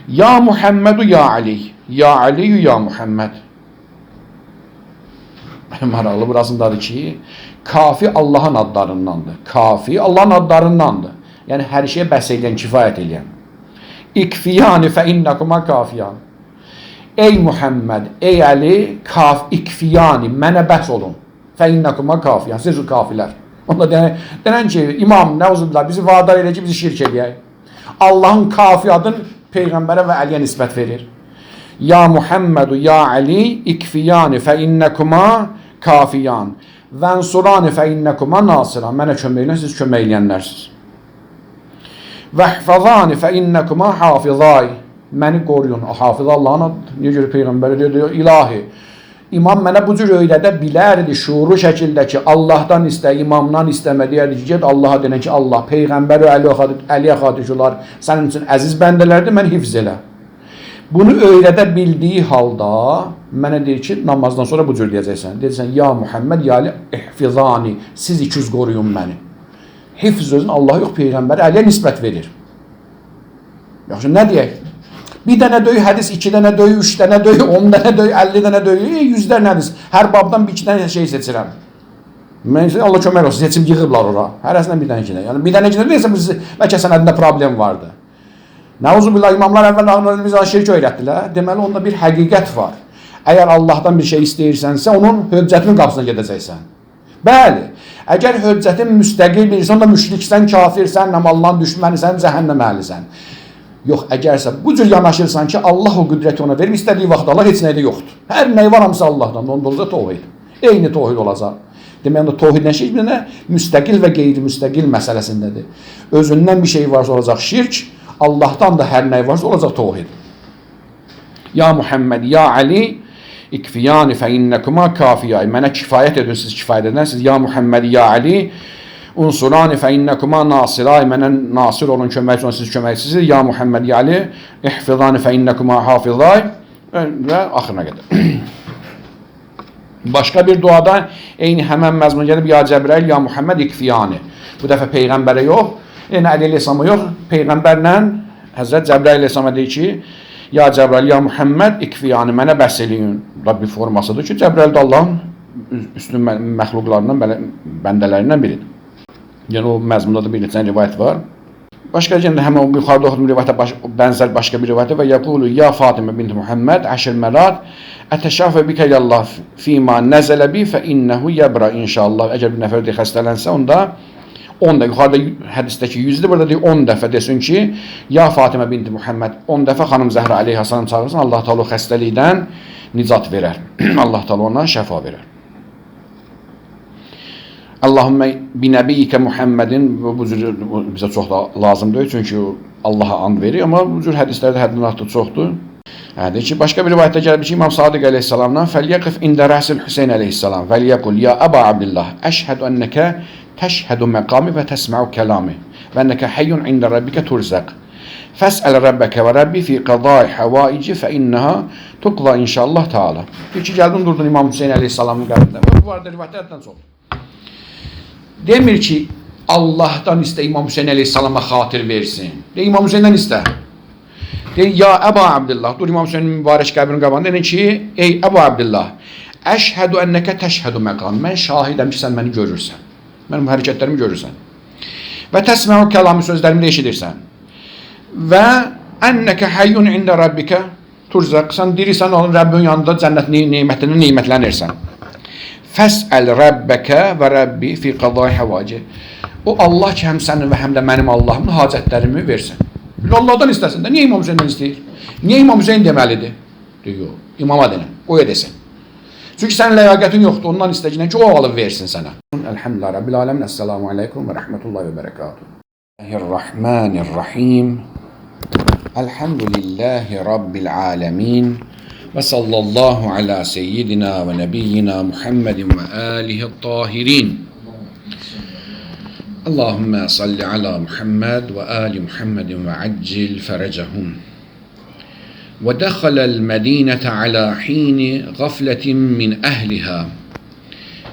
Ya Muhammedu ya Ali, ya Aliyu ya Muhammed. Maraqlı burasındadır ki, kafi Allahın adlarındandır. Kafi Allahın adlarındandır. Yəni hər şeyə bəs eləyən, kifayət eləyən. İkfiyani fə innəkuma kafiyan. Ey Muhammed, ey Əli, kaf, ikfiyani, mənə bəs olun. Fə innəkuma kafiyan, siz kafilər. Onda denən ki, imam, nəuzubillah, bizi vadar elə ki, bizi şirk eləyək. Allahın kafi adını Peyğəmbərə və Əliyə nisbət verir. Ya Muhammedu, ya Ali, ikfiyani fə innəkuma kafiyan. Vənsurani fə innəkuma nasiran. Mənə kömək eləyən, siz kömək eləyənlərsiniz. Vəhfazani fə innəkuma hafizay. Məni qoruyun. Hafiz Allahın adıdır. Niyə görə Peyğəmbər deyir, ilahi. İmam mənə bu cür öyrədə bilərdi şuuru şəkildə ki, Allahdan istə, imamdan istəmə deyərdi ki, get Allaha denən ki, Allah, Peyğəmbər və Əliyə xatir ki, onlar sənin üçün əziz bəndələrdir, mən hifz elə. Bunu öyrədə bildiyi halda mənə deyir ki, namazdan sonra bu cür deyəcəksən. Deyəcəksən, ya Muhammed, ya Ali, ihfizani, siz ikiz qoruyun məni. Hifz sözünü Allah yox, Peyğəmbər Əliyə nisbət verir. Yaxşı, nə deyək? Bir dənə döyü hədis, iki dənə döyü, üç dənə döyü, 10 dənə döyü, 50 dənə döyü, 100-lərlə hədis. Hər babdan bir iki dənə şey seçirəm. Mən Allah kömək olsun, seçim yığıblar ora. Hərəsindən bir dənə iki dənə. Yəni bir dənə iki dənə deyilsə, biz, bəlkə sənədində problem vardı. Nəuzubillah, imamlar əvvəl bizə şirk öyrətdilər. Deməli, onda bir həqiqət var. Əgər Allahdan bir şey istəyirsənsə, onun höccətinin qapısına gedəcəksən. Bəli, əgər höccətin müstəqil bilirsən, onda müşriksən, kafirsən, Allahın düşmənisən, cəhənnəm əhlisən. Yox, əgərsə bu cür yanaşırsan ki, Allah o qüdrəti ona verir, istədiyi vaxt Allah heç nəyə də yoxdur. Hər nəyi var hamısı Allahdan, onda olacaq tohid. Eyni tohid olacaq. Demək, onda tohidlə şirk bir də müstəqil və qeyri-müstəqil məsələsindədir. Özündən bir şey varsa olacaq şirk, Allahdan da hər nəyi varsa olacaq tohid. Ya Muhammed, ya Ali, ikfiyani fə innəkuma kafiyay. Mənə kifayət edin, siz kifayət edənsiniz. Ya Muhammed, ya Ali, unsurani fə innəkuma nasiray. Mənə nasir olun, köməkçi olun, siz köməkçisiniz. Ya Muhammed, ya Ali, ihfizani fə innəkuma hafizay. Və axırına qədər. Başqa bir duada eyni həmən məzmun gəlib, ya Cəbrail, ya Muhammed, ikfiyani. Bu dəfə Peyğəmbərə yox, yəni Əli əleyhissalama yox, Peyğəmbərlə Həzrət Cəbrail əleyhissalama deyir ki, ya Cəbrail, ya Muhammed, ikfiyani, mənə bəs eləyin. Bu bir formasıdır ki, Cəbrail də Allahın üstün məxluqlarından, bəndələrindən biridir. Yəni o məzmunda da bir neçə rivayət var. Başqa yenə də həmin o yuxarıda oxuduğum rivayətə bənzər başqa bir rivayət və yəqulu ya Fatimə bint Muhammed əşr mərad ətəşafə bikə yallah fima nəzələ bi fə innəhu yəbra inşallah. Əgər bir nəfər deyir, xəstələnsə, onda 10 dəfə, yuxarıda hədisdəki 100-dür, burada deyir 10 dəfə desin ki, ya Fatimə binti Muhammed 10 dəfə xanım Zəhra əleyhissalam çağırsın, Allah Teala o xəstəlikdən nicat verər. Allah Teala ona şəfa verər. Allahümme bi nəbiyyikə Muhammedin, bu cür bizə çox da lazım deyil, çünki Allaha and verir, amma bu cür hədislərdə həddindən artıq çoxdur. Deyir ki, başqa bir rivayətdə gəlib ki, İmam Sadiq əleyhissalamdan fəlyəqif ində rəsil Hüseyn əleyhissalam fəlyəqul ya Əba Abdillah əşhədu ennəkə təşhədu məqami və təsməu kəlami və ennəkə həyyun ində rəbbikə turzəq fəsəl rəbbəkə və rəbbi fi qadai həvaici fə innəha tuqla inşallah taala. Deyir ki, gəldin durdun İmam Hüseyn əleyhissalamın qəbrində. Bu barədə rivayətlər həddən çoxdur. Demir ki, Allahdan istə İmam Hüseyn əleyhissalama xatir versin. Deyir, İmam Hüseyndən istə. Deyir, ya Əba Abdillah, dur İmam Hüseynin mübarək qəbrinin qabağında, deyir ki, ey Əba Abdillah, əşhədu ennəkə təşhədu məqam. Mən şahidəm ki, sən məni görürsən. Mənim hərəkətlərimi görürsən. Və təsməu kəlamı sözlərimi də eşidirsən. Və ennəkə həyyun ində rəbbikə turzaq. Sən dirisən, onun Rəbbin yanında cənnət nemətindən nemətlənirsən. Fəsəl rəbbəkə və rəbbi fi qadai həvaci. O Allah ki, həm sənin və həm də mənim Allahımın hacətlərimi versin. Allahdan istəsin də. Niyə İmam Hüseyndən istəyir? Niyə İmam Hüseyn deməlidir? Deyir, yox, imama denən, qoya desin. Çünki sənin ləyaqətin yoxdur, ondan istəyəcəksən ki, o alıb versin sənə. Elhamdülillah Rabbil alemin. Esselamu aleykum və rəhmətullahi və bərəkatuhu. Bismillahirrahmanirrahim. Elhamdülillahi Rabbil alemin. Ve sallallahu ala seyyidina ve nebiyyina Muhammedin ve alihi't-tahirin. Allahümme salli ala Muhammed ve ali Muhammedin ve accil ferecehum. Ve dehalel medinete ala hini gafletin min ehliha.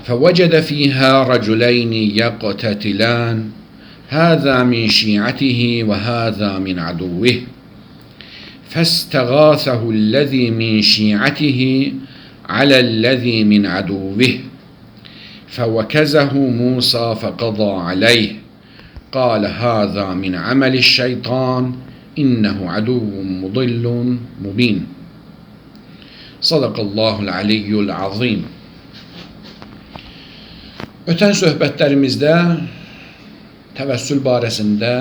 فوجد فيها رجلين يقتتلان هذا من شيعته وهذا من عدوه فاستغاثه الذي من شيعته على الذي من عدوه فوكزه موسى فقضى عليه قال هذا من عمل الشيطان إنه عدو مضل مبين. صدق الله العلي العظيم. Ötən söhbətlərimizdə təvəssül barəsində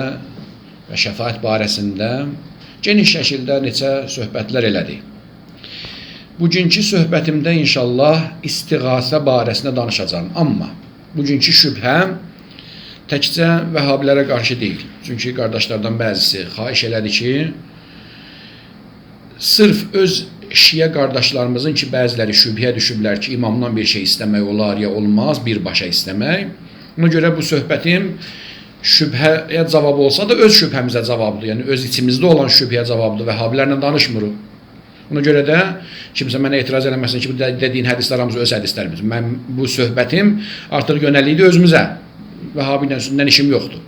və şəfaət barəsində geniş şəkildə neçə söhbətlər elədik. Bugünkü söhbətimdə inşallah istiğasə barəsində danışacağam. Amma bugünkü şübhəm təkcə vəhabilərə qarşı deyil. Çünki qardaşlardan bəzisi xahiş elədi ki, sırf öz şiə qardaşlarımızın ki, bəziləri şübhəyə düşüblər ki, imamdan bir şey istəmək olar ya olmaz, birbaşa istəmək. Ona görə bu söhbətim şübhəyə cavab olsa da öz şübhəmizə cavabdır. Yəni öz içimizdə olan şübhəyə cavabdır. Vəhabilərlə danışmırıq. Ona görə də kimsə mənə etiraz eləməsin ki, bu dediyin hədislər hamısı öz hədislərimiz. Mən bu söhbətim artıq yönəlikdir özümüzə. Vəhabi ilə sünnən işim yoxdur.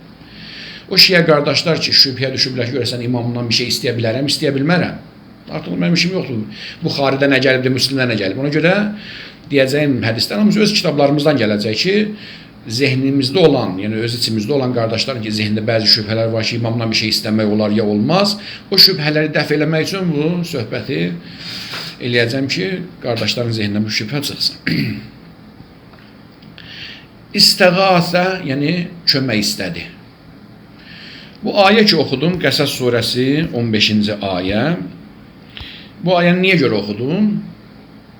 O şiə qardaşlar ki, şübhəyə düşüblər ki, görəsən imamdan bir şey istəyə bilərəm, istəyə bilmərəm. Artıq mənim işim yoxdur. Buxaridə nə gəlibdir, Müslimdə nə gəlib. Ona görə deyəcəyim hədislər hamısı öz kitablarımızdan gələcək ki, zehnimizdə olan, yəni öz içimizdə olan qardaşların ki, zehnində bəzi şübhələr var ki, imamdan bir şey istəmək olar ya olmaz. O şübhələri dəf eləmək üçün bu söhbəti eləyəcəm ki, qardaşların zehnindən bu şübhə çıxsın. İstiğasə, yəni kömək istədi. Bu ayə ki oxudum, Qəsəs surəsi 15-ci ayə. Bu ayəni niyə görə oxudum?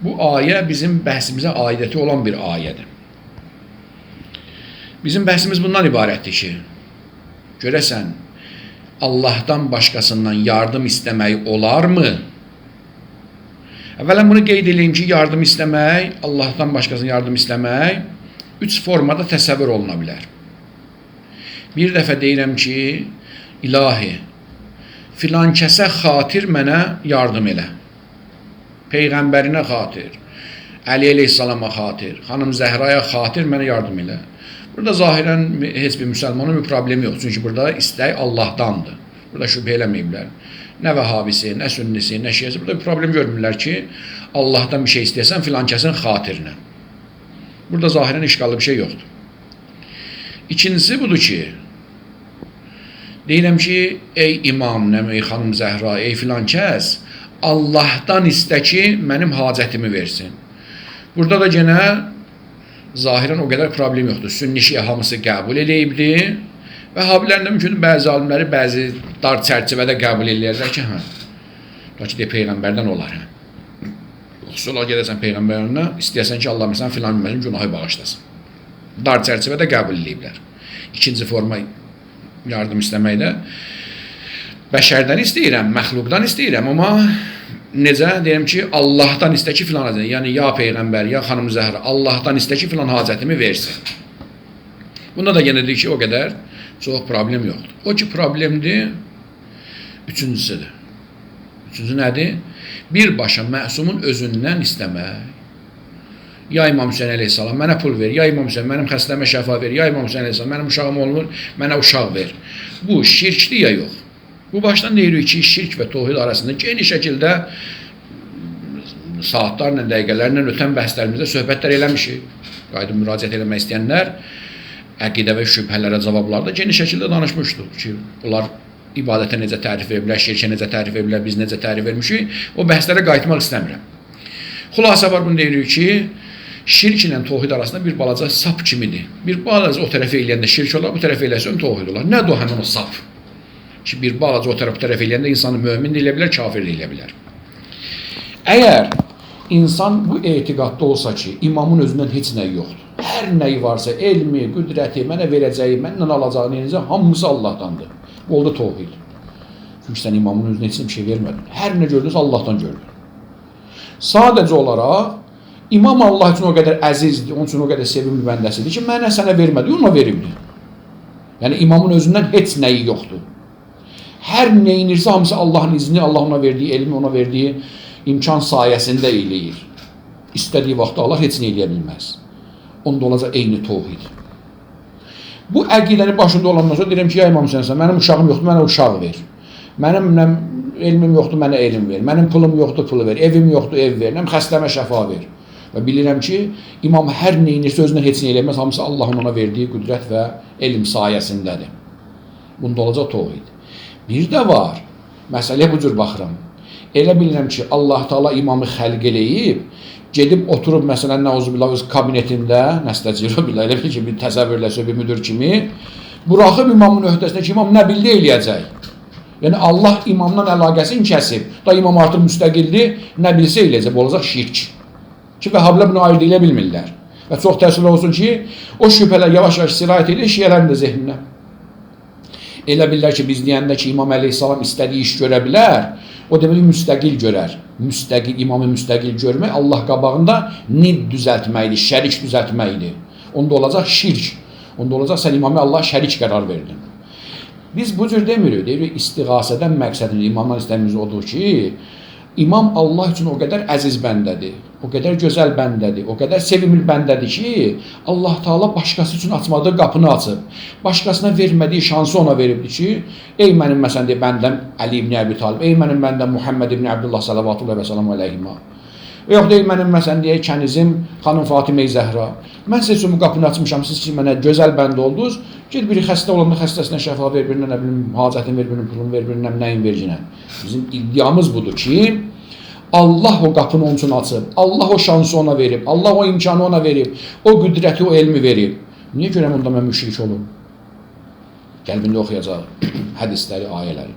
Bu ayə bizim bəhsimizə aidiyyəti olan bir ayədir. Bizim bəhsimiz bundan ibarətdir ki, görəsən, Allahdan başqasından yardım istəmək olarmı? Əvvələn bunu qeyd edeyim ki, yardım istəmək, Allahdan başqasından yardım istəmək üç formada təsəvvür oluna bilər. Bir dəfə deyirəm ki, ilahi, filan kəsə xatir mənə yardım elə. Peyğəmbərinə xatir, Əli əleyhissalama xatir, xanım Zəhraya xatir mənə yardım elə. Burada zahirən heç bir müsəlmanın bir problemi yox. Çünki burada istək Allahdandır. Burada şübhə eləməyiblər. Nə vəhabisi, nə sünnisi, nə şiəsi. Burada bir problem görmürlər ki, Allahdan bir şey istəyəsən filan kəsin xatirinə. Burada zahirən işgallı bir şey yoxdur. İkincisi budur ki, deyirəm ki, ey imam, ey xanım Zəhra, ey filan kəs, Allahdan istə ki, mənim hacətimi versin. Burada da genə zahirən o qədər problem yoxdur. Sünni şiə hamısı qəbul eləyibdir. Vəhabilərin də mümkündür bəzi alimləri bəzi dar çərçivədə qəbul eləyərlər ki, hə, ta ki, peyğəmbərdən olar. Hə. Xüsusi olaraq gedəsən peyğəmbərinə, istəyəsən ki, Allah məsələn filan məsələn günahı bağışlasın. Dar çərçivədə qəbul eləyiblər. İkinci forma yardım istəməkdə bəşərdən istəyirəm, məxluqdan istəyirəm, amma necə? Deyirəm ki, Allahdan istə ki, filan hacətimi, yəni ya peyğəmbər, ya xanım Zəhra, Allahdan istə ki, filan hacətimi versin. Bunda da yenə deyir ki, o qədər çox problem yoxdur. O ki, problemdir, üçüncüsüdür. Üçüncü nədir? Birbaşa məsumun özündən istəmək. Ya İmam Hüseyin əleyhissalam, mənə pul ver, ya İmam Hüseyin, mənim xəstəmə şəfa ver, ya İmam Hüseyin əleyhissalam, mənim uşağım olmur, mənə uşaq ver. Bu şirkdir ya yox? Bu başdan deyirik ki, şirk və tohid arasında geniş şəkildə saatlarla, dəqiqələrlə ötən bəhslərimizdə söhbətlər eləmişik. Qayıdıb müraciət eləmək istəyənlər əqidə və şübhələrə cavablarda geniş şəkildə danışmışdıq ki, onlar ibadətə necə tərif veriblər, şirkə necə tərif veriblər, biz necə tərif vermişik. O bəhslərə qayıtmaq istəmirəm. Xülasə var, bunu deyirik ki, şirk ilə tohid arasında bir balaca sap kimidir. Bir balaca o tərəfə eləyəndə şirk olar, bu tərəfə eləsə tohid olar. Nədir o həmin o sap? Ki, bir balaca o tərəf bu tərəfə eləyəndə insanı mömin də eləyə bilər, kafir də eləyə bilər. Əgər insan bu etiqadda olsa ki, imamın özündən heç nə yoxdur. Hər nəyi varsa, elmi, qüdrəti, mənə verəcəyi, məndən alacağı, neyinizə, hamısı Allahdandır. Bu oldu tohid. Çünki sən imamın özünə heç bir şey vermədin. Hər nə gördünsə Allahdan gördün. Sadəcə olaraq İmam Allah üçün o qədər əzizdir, onun üçün o qədər sevimli bəndəsidir ki, mənə sənə vermədi, ona veribdir. Yəni imamın özündən heç nəyi yoxdur. Hər neyinirsə hamısı Allahın izni, Allah ona verdiyi elmi, ona verdiyi imkan sayəsində eləyir. İstədiyi vaxtda Allah heç nə eləyə bilməz. Onda olacaq eyni təvhid. Bu əqidəni başında olandan sonra deyirəm ki, ya İmam Hüseyn, mənim uşağım yoxdur, mənə uşaq ver. Mənim elmim yoxdur, mənə elm ver. Mənim pulum yoxdur, pulu ver. Evim yoxdur, ev ver. Mənim xəstəmə şəfa ver. Və bilirəm ki, imam hər neyinirsə özündən heç nə eləməz, hamısı Allahın ona verdiyi qüdrət və elm sayəsindədir. Bunda olacaq təvhid. Bir də var, məsələyə bu cür baxıram. Elə bilirəm ki, Allah Teala imamı xəlq eləyib, gedib oturub, məsələn, nəuzubillah öz kabinetində, nəstəcirə billah, elə bil ki, bir təsəvvürləsə bir müdür kimi, buraxıb imamın öhdəsinə ki, imam nə bildi eləyəcək. Yəni Allah imamdan əlaqəsini kəsib, da imam artıq müstəqildir, nə bilsə eləyəcək, bu olacaq şirk. Ki, vəhabilər bunu ayırd eləyə bilmirlər. Və çox təəssüf olsun ki, o şübhələr yavaş-yavaş sirayət edir şiələrin də zehninə. Elə bilirlər ki, biz deyəndə ki, İmam əleyhissalam istədiyi iş görə bilər, o demək müstəqil görər. Müstəqil, imamı müstəqil görmək Allah qabağında nid düzəltməkdir, şərik düzəltməkdir. Onda olacaq şirk. Onda olacaq sən imamı Allah şərik qərar verdin. Biz bu cür demirik. Deyirik, istiğasədən məqsədimiz, imamdan istədiyimiz odur ki, İmam Allah üçün o qədər əziz bəndədir, o qədər gözəl bəndədir, o qədər sevimli bəndədir ki, Allah Teala başqası üçün açmadığı qapını açıb, başqasına vermədiyi şansı ona veribdir ki, ey mənim məsələn deyir, bəndəm Əli ibn Əbi Talib, ey mənim bəndəm Muhammed ibn Abdullah salavatullah və salamu əleyhimə. Yox deyil mənim məsələn deyək kənizim xanım Fatimə Zəhra. Mən sizin üçün bu qapını açmışam, siz ki mənə gözəl bəndə oldunuz. Ged biri xəstə olanda xəstəsinə şəfa ver, birinə nə bilim hacətini ver, birinin pulunu ver, birinə nəyin verginə. Bizim iddiamız budur ki, Allah o qapını onun üçün açıb, Allah o şansı ona verib, Allah o imkanı ona verib, o qüdrəti, o elmi verib. Niyə görəm onda mən müşrik olum? Qəlbində oxuyacaq hədisləri, ayələri.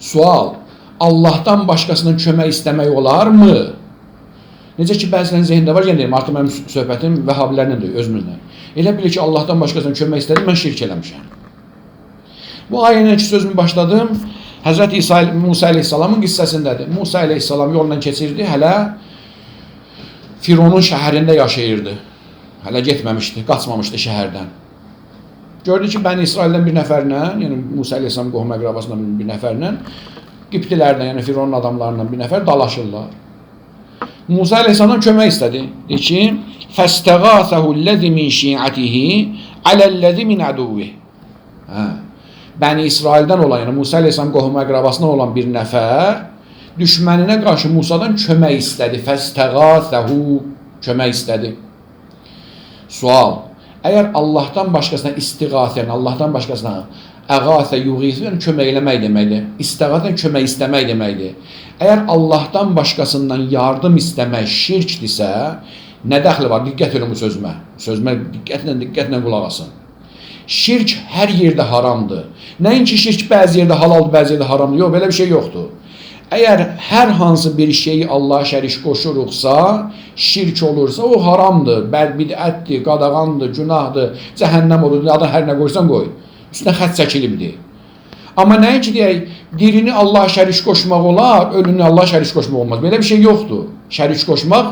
Sual: Allahdan başqasından kömək istəmək olarmı? Necə ki, bəzilərinin zehnində var, yenə deyirəm, artıq mənim söhbətim vəhabilərlə deyil, özümüzlə. Elə bilir ki, Allahdan başqasından kömək istədim, mən şirk eləmişəm. Bu ayənin ki, sözümü başladım, Həzrət İsa, Musa əleyhissalamın qissəsindədir. Musa əleyhissalam yolla keçirdi, hələ Fironun şəhərində yaşayırdı. Hələ getməmişdi, qaçmamışdı şəhərdən. Gördü ki, Bəni İsraildən bir nəfərlə, yəni Musa əleyhissalam qohum əqrabasından bir nəfərlə, Qiptilərdən, yəni Fironun adamlarından bir nəfər dalaşırlar. Musa əleyhissalamdan kömək istədi. Deyir ki, "Fəstəğasahu allazi min şi'atihi alallazi min aduvvih." Hə. Bəni İsraildən olan, yəni Musa əleyhissalam qohum əqrabasından olan bir nəfər düşməninə qarşı Musadan kömək istədi. Fəstəğasahu, kömək istədi. Sual: əgər Allahdan başqasına istiğasə, yəni Allahdan başqasına əğasə yuğisu, yəni kömək eləmək deməkdir. İstiğasə kömək istəmək deməkdir. Əgər Allahdan başqasından yardım istəmək şirkdirsə, nə dəxli var? Diqqət edin bu sözümə. Sözümə diqqətlə qulaq asın. Şirk hər yerdə haramdır. Nəinki şirk bəzi yerdə halaldır, bəzi yerdə haramdır. Yox, belə bir şey yoxdur. Əgər hər hansı bir şeyi Allaha şərik qoşuruqsa, şirk olursa o haramdır, bidətdir, qadağandır, günahdır, cəhənnəm olur, adını hər nə qoysan qoy. Üstünə xətt çəkilibdir. Amma nəinki deyək, dirini Allaha şərik qoşmaq olar, ölünü Allaha şərik qoşmaq olmaz. Belə bir şey yoxdur. Şərik qoşmaq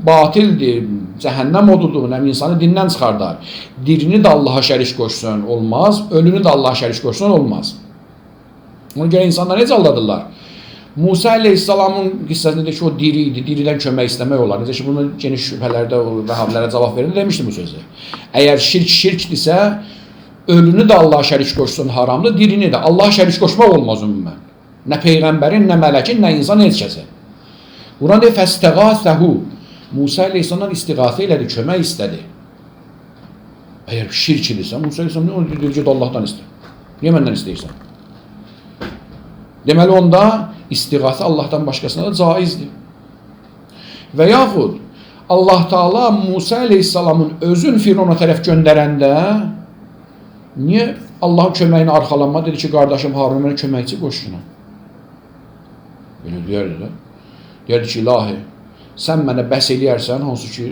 batildir, cəhənnəm odudur, nə insanı dindən çıxardar. Dirini də Allaha şərik qoşsan olmaz, ölünü də Allaha şərik qoşsan olmaz. Ona görə insanlar necə aldadırlar? Musa əleyhissalamın qissəsində ki, o diri idi, diridən kömək istəmək olar. Necə ki, bunu geniş şübhələrdə o vəhabilərə cavab verin, demişdim bu sözü. Əgər şirk şirkdirsə, ölünü də Allaha şərik qoşsun haramdır, dirini də. Allaha şərik qoşmaq olmaz ümumən. Nə peyğəmbərin, nə mələkin, nə insan, heç kəsə. Quran deyir, fəstəğasahu. Musa əleyhissalamdan istiğasə elədi, kömək istədi. Əgər şirk idisə, Musa əleyhissalam nə oldu? Deyir, get Allahdan istə. Niyə məndən istəyirsən? Deməli, onda istiğasə Allahdan başqasına da caizdir. Və yaxud Allah Teala Musa əleyhissalamın özün Firona tərəf göndərəndə niyə Allahın köməyinə arxalanma? Dedi ki, qardaşım Harun mənə köməkçi qoşuna. Belə deyərdi də. Deyərdi ki, ilahi, sən mənə bəs eləyərsən, hansı ki,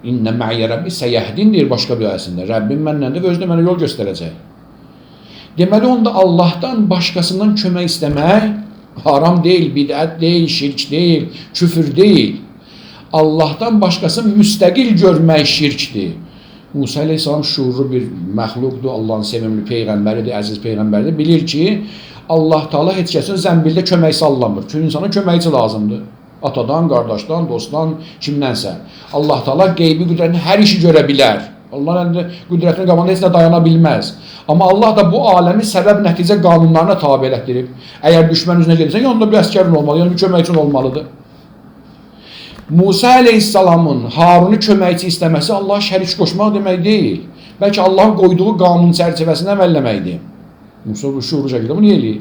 innə mə'yə Rəbbi səyəhdin deyir başqa bir ayəsində. Rəbbim mənləndir və özü də mənə yol göstərəcək. Deməli, onda Allahdan başqasından kömək istəmək Haram deyil, bidət deyil, şirk deyil, küfür deyil. Allahdan başqasını müstəqil görmək şirkdir. Musa əleyhissalam şuurlu bir məxluqdur, Allahın sevimli peyğəmbəridir, əziz peyğəmbəridir. Bilir ki, Allah Teala heç kəsin zəmbildə kömək sallamır. Çünki insana köməkçi lazımdır. Atadan, qardaşdan, dostdan, kimdənsə. Allah Teala qeybi qüdrətini hər işi görə bilər. Allahın qüdrətinin qabağında heç nə dayana bilməz. Amma Allah da bu aləmi səbəb nəticə qanunlarına tabe elətdirib. Əgər düşmən üzünə gedirsən, yanında bir əskərin olmalı, yanında bir köməkçin olmalıdır. Musa əleyhissalamın Harunu köməkçi istəməsi Allaha şərik qoşmaq demək deyil. Bəlkə Allahın qoyduğu qanun çərçivəsində əməlləməkdir. Musa bu şuurlu şəkildə bunu eləyir.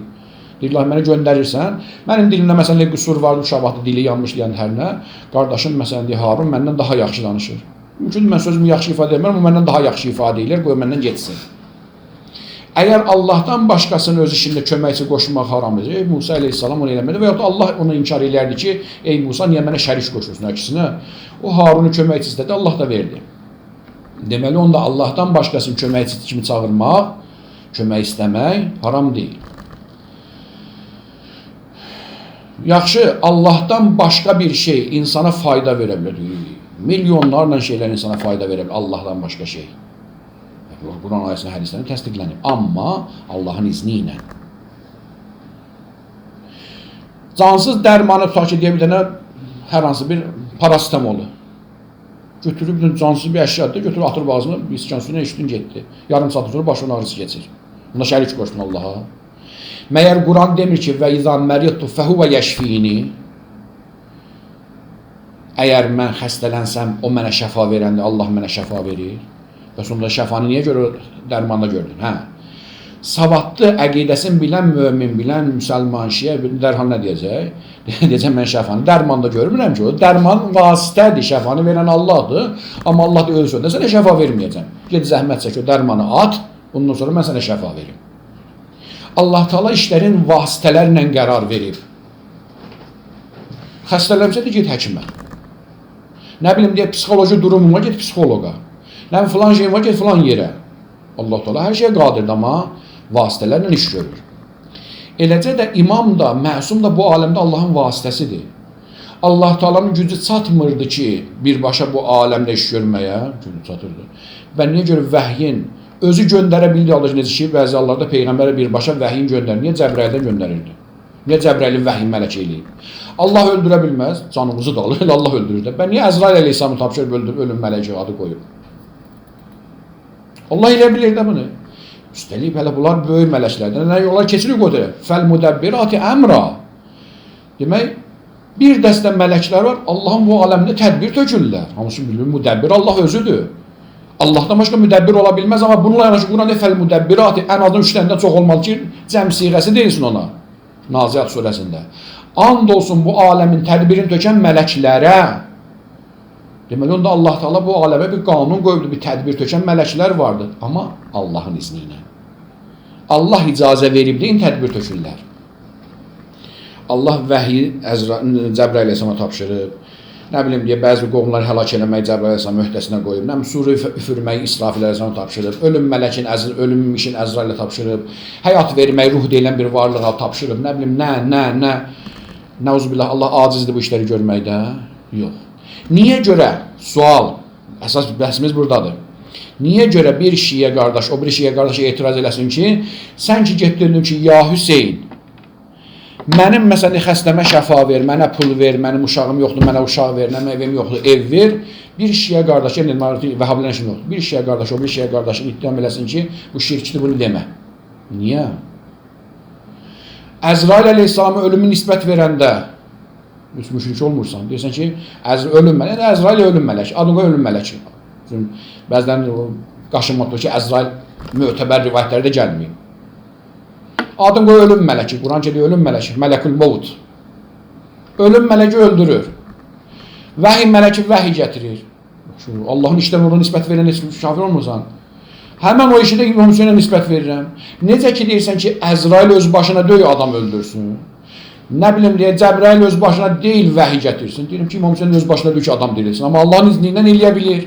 Deyir, Allah mənə göndərirsən. Mənim dilimdə məsələn qüsur vardı, uşaq vaxtı dili yanmış deyən hər nə. Qardaşım məsələn deyir, Harun məndən daha yaxşı danışır. Mümkündür mən sözümü yaxşı ifadə etmərəm, o məndən daha yaxşı ifadə eləyir, qoy məndən getsin. Əgər Allahdan başqasının öz işində köməkçi qoşmaq haramdır, ey Musa əleyhissalam onu eləmədi və yaxud da Allah onu inkar eləyərdi ki, ey Musa niyə mənə şərik qoşursun? Əksinə, o Harunu köməkçi istədi, Allah da verdi. Deməli, onda Allahdan başqasını köməkçi kimi çağırmaq, kömək istəmək haram deyil. Yaxşı, Allahdan başqa bir şey insana fayda verə bilər. Milyonlarla şeylər insana fayda verə bilər, Allahdan başqa şey. Quran ayəsində, hədislərində təsdiqlənib. Amma Allahın izni ilə. Cansız dərmanı tutaq ki, deyə bir dənə hər hansı bir parasitamolu. Götürüb, cansız bir əşyadır, götürüb atır ağzına, bir sikan suyuna içdin, getdi. Yarım saat sonra başının ağrısı keçir. Bunda şərik qoşdun Allaha. Məyər Quran demir ki, və izə məridtu fəhuvə yəşfini. Əgər mən xəstələnsəm, o mənə şəfa verəndir, Allah mənə şəfa verir. Bəs onda şəfanı niyə görə dərmanda gördün? Hə. Savadlı əqidəsini bilən mömin, bilən müsəlman, şiə dərhal nə deyəcək? Deyəcək, mən şəfanı dərmanda görmürəm ki, o dərman vasitədir, şəfanı verən Allahdır. Amma Allah da öz sözündə sənə şəfa verməyəcəm. Get zəhmət çək, o dərmanı at, ondan sonra mən sənə şəfa verim. Allah Teala işlərin vasitələrlə qərar verib. Xəstələnsə də get həkimə. Nə bilim, deyə psixoloji durumun var, get psixoloqa. Nə bilim, filan şeyin var, get filan yerə. Allah Teala hər şeyə qadirdir, amma vasitələrlə iş görür. Eləcə də imam da, məsum da bu aləmdə Allahın vasitəsidir. Allah Teala'nın gücü çatmırdı ki, birbaşa bu aləmdə iş görməyə, gücü çatırdı. Və niyə görə vəhyin özü göndərə bildi Allah necə ki, bəzi hallarda peyğəmbərə birbaşa vəhyin göndərir. Niyə Cəbraildən göndərirdi? Niyə Cəbrailin vəhyin mələk eləyib? Allah öldürə bilməz, canımızı da alır, Allah öldürür də. Bə niyə Əzrail əleyhissalamı tapşırıb öldürüb, ölüm mələki adı qoyub? Allah eləyə bilir də bunu. Üstəlik, hələ bunlar böyük mələklərdən. Nə yollar keçirik o tərəf. Fəl müdəbbirati əmra. Demək, bir dəstə mələklər var, Allahın bu aləmdə tədbir tökürlər. Hamısı bilir, müdəbbir Allah özüdür. Allahdan başqa müdəbbir ola bilməz, amma bununla yanaşı Quran deyir, fəl müdəbbirati ən azından 3 dənədən çox olmalı ki, cəm siğəsi deyilsin ona. Naziat surəsində. And olsun bu aləmin tədbirini tökən mələklərə. Deməli, onda Allah Teala bu aləmə bir qanun qoyubdu, bir tədbir tökən mələklər vardı. Amma Allahın izni ilə. Allah icazə verib deyin, tədbir tökürlər. Allah vəhyi Cəbrail əleyhissalama tapşırıb. Nə bilim, deyə bəzi qovumları həlak eləmək Cəbrail əleyhissalam öhdəsinə qoyub. Nə bilim, suru üfürməyi İsrafil əleyhissalama tapşırıb. Ölüm mələkin, ölüm işin Əzrailə tapşırıb. Həyat vermək, ruh deyilən bir varlığa tapşırıb. Nə bilim, nə. Nəuzubillah, Allah acizdir bu işləri görməkdə? Yox. Niyə görə? Sual, əsas bəhsimiz buradadır. Niyə görə bir şiə qardaş, o bir şiə qardaşa etiraz eləsin ki, sən ki getdin ki, ya Hüseyn, mənim məsələn xəstəmə şəfa ver, mənə pul ver, mənim uşağım yoxdur, mənə uşaq ver, mənim evim yoxdur, ev ver. Bir şiə qardaş, yəni Vəhabilərin işi yoxdur. Bir şiə qardaş, o bir şiə qardaşı ittiham eləsin ki, bu şirkdir, bunu demə. Niyə? Əzrail əleyhissalama ölümü nisbət verəndə müşrik olmursan, deyirsən ki, ölüm mələk, Əzrail ölüm mələki, adını qoy ölüm mələki. Bəzən qaşınmaq ki, Əzrail mötəbər rivayətlərdə gəlməyib. Adını qoy ölüm mələki, Quran ki, deyir ölüm mələki, mələkül mevt. Ölüm mələki öldürür. Vəhiy mələki vəhiy gətirir. Allahın işdən ona nisbət verən heç kafir olmursan. Həmən o işi də İmam Hüseynə nisbət verirəm. Necə ki deyirsən ki, Əzrail öz başına deyil adam öldürsün. Nə bilim deyə Cəbrail öz başına deyil vəhiy gətirsin. Deyirəm ki, İmam Hüseyn öz başına deyil ki, adam dirilsin. Amma Allahın izni ilə eləyə bilir.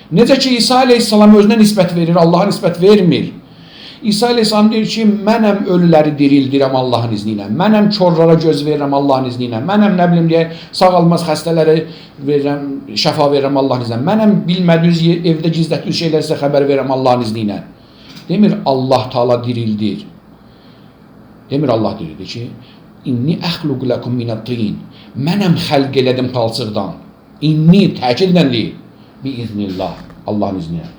Necə ki İsa əleyhissalam özünə nisbət verir, Allaha nisbət vermir. İsa əleyhissalam deyir ki, mənəm ölüləri dirildirəm Allahın izni ilə. Mənəm korlara göz verirəm Allahın izni ilə. Mənəm nə bilim deyə sağalmaz xəstələrə verirəm, şəfa verirəm Allahın izni ilə. Mənəm bilmədiyiniz evdə gizlətdiyiniz şeylər sizə xəbər verirəm Allahın izni ilə. Demir Allah Taala dirildir. Demir Allah dirildir ki, inni əxluqu ləkum minət-tin. Mənəm xəlq elədim palçıqdan. İnni təkidlə deyir. Biiznillah, Allahın izni ilə.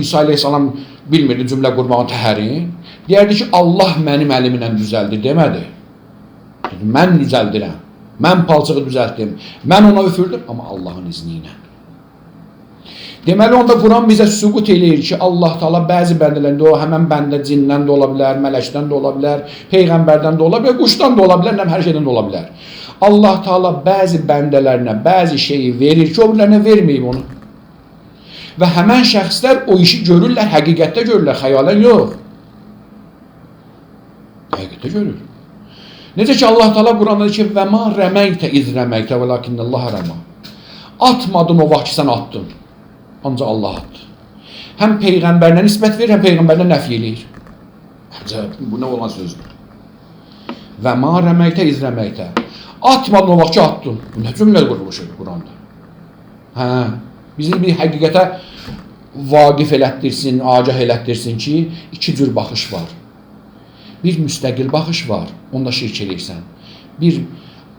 İsa əleyhissalam bilmirdi cümlə qurmağın təhərin. Deyərdi ki, Allah mənim əlimlə düzəldir demədi. Dedi, mən düzəldirəm. Mən palçığı düzəltdim. Mən ona üfürdüm, amma Allahın izni ilə. Deməli, onda Quran bizə sübut eləyir ki, Allah Taala bəzi bəndələrində, o həmən bəndə cindən də ola bilər, mələkdən də ola bilər, peyğəmbərdən də ola bilər, quşdan da ola bilər, nəm hər şeydən də ola bilər. Allah Taala bəzi bəndələrinə bəzi şeyi verir ki, o birilərinə verməyib onu. Və həmən şəxslər o işi görürlər, həqiqətdə görürlər, xəyalən yox. Həqiqətdə görür. Necə ki, Allah Taala Quranda deyir ki, və ma rəməytə iz rəməytə vəlakinnallaha rəma. Atmadın o vaxt ki, sən atdın. Ancaq Allah atdı. Həm peyğəmbərinə nisbət verir, həm peyğəmbərinə nəfi eləyir. Əcəb, bu nə olan sözdür? Və ma rəməytə iz rəməytə. Atmadın o vaxt ki, atdın. Bu nə cümlə quruluşudur Quranda? Hə, bizi bir həqiqətə vaqif elətdirsin, agah elətdirsin ki, iki cür baxış var. Bir müstəqil baxış var, onda şirk eləyirsən. Bir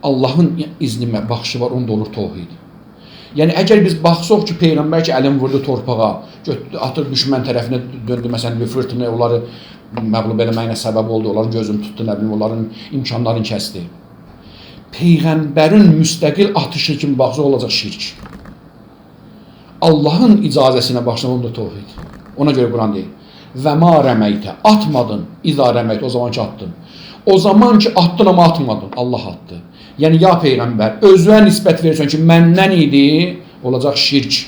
Allahın izni baxışı var, onda olur tohid. Yəni, əgər biz baxsaq ki, Peyğəmbər ki, əlin vurdu torpağa, götürdü, atır düşmən tərəfinə döndü, məsələn, bir fırtına onları məğlub eləməyinə səbəb oldu, onların gözünü tutdu, nə bilim, onların imkanlarını kəsdi. Peyğəmbərin müstəqil atışı kimi baxsaq olacaq şirk. Allahın icazəsinə baxsaq, onda tohid. Ona görə Quran deyir. Və ma rəməytə, atmadın, iza rəməytə, o zaman ki atdın. O zaman ki atdın, amma atmadın, Allah atdı. Yəni, ya Peyğəmbər, özünə nisbət verirsən ki, məndən idi, olacaq şirk.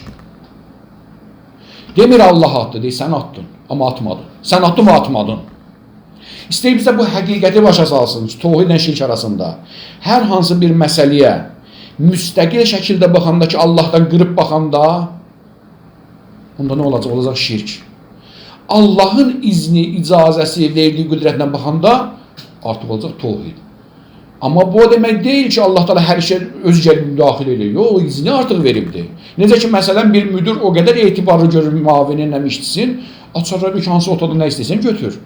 Demir Allah atdı, deyir, sən atdın, amma atmadın. Sən atdın və atmadın. İstəyir bizə bu həqiqəti başa salsın, tohidlə şirk arasında. Hər hansı bir məsələyə müstəqil şəkildə baxanda ki, Allahdan qırıb baxanda, onda nə olacaq? Olacaq şirk. Allahın izni, icazəsi, verdiyi qüdrətlə baxanda artıq olacaq tohid. Amma bu o demək deyil ki, Allah Taala hər şey özü gəlib müdaxilə edir. Yox, o izni artıq veribdir. Necə ki, məsələn, bir müdür o qədər etibarlı görür müavinin, nəm işçisin, açarlar bir ki, hansı otaqda nə istəsən götür.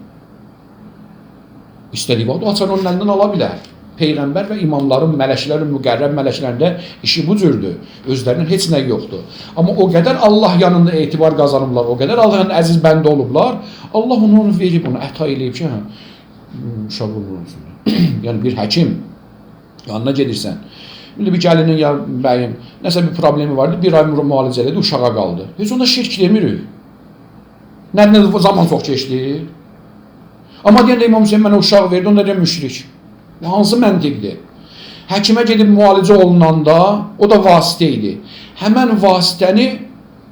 İstədiyi vaxt o açarı onun əlindən ala bilər. Peyğəmbər və imamların, mələklərin, müqərrəb mələklərində işi bu cürdür. Özlərinin heç nə yoxdur. Amma o qədər Allah yanında etibar qazanıblar, o qədər Allah yanında əziz bəndə olublar, Allah onu verib, onu əta eləyib ki, hə, uşaq olsun. Yəni bir həkim yanına gedirsən. İndi bir gəlinin ya bəyin nəsə bir problemi vardı, bir ay müalicə elədi, uşağa qaldı. Heç onda şirk demirik. Nə zaman çox keçdi. Amma deyəndə İmam Hüseyn mənə uşaq verdi, onda deyəm müşrik. Bu hansı məntiqdir? Həkimə gedib müalicə olunanda, o da vasitə idi. Həmən vasitəni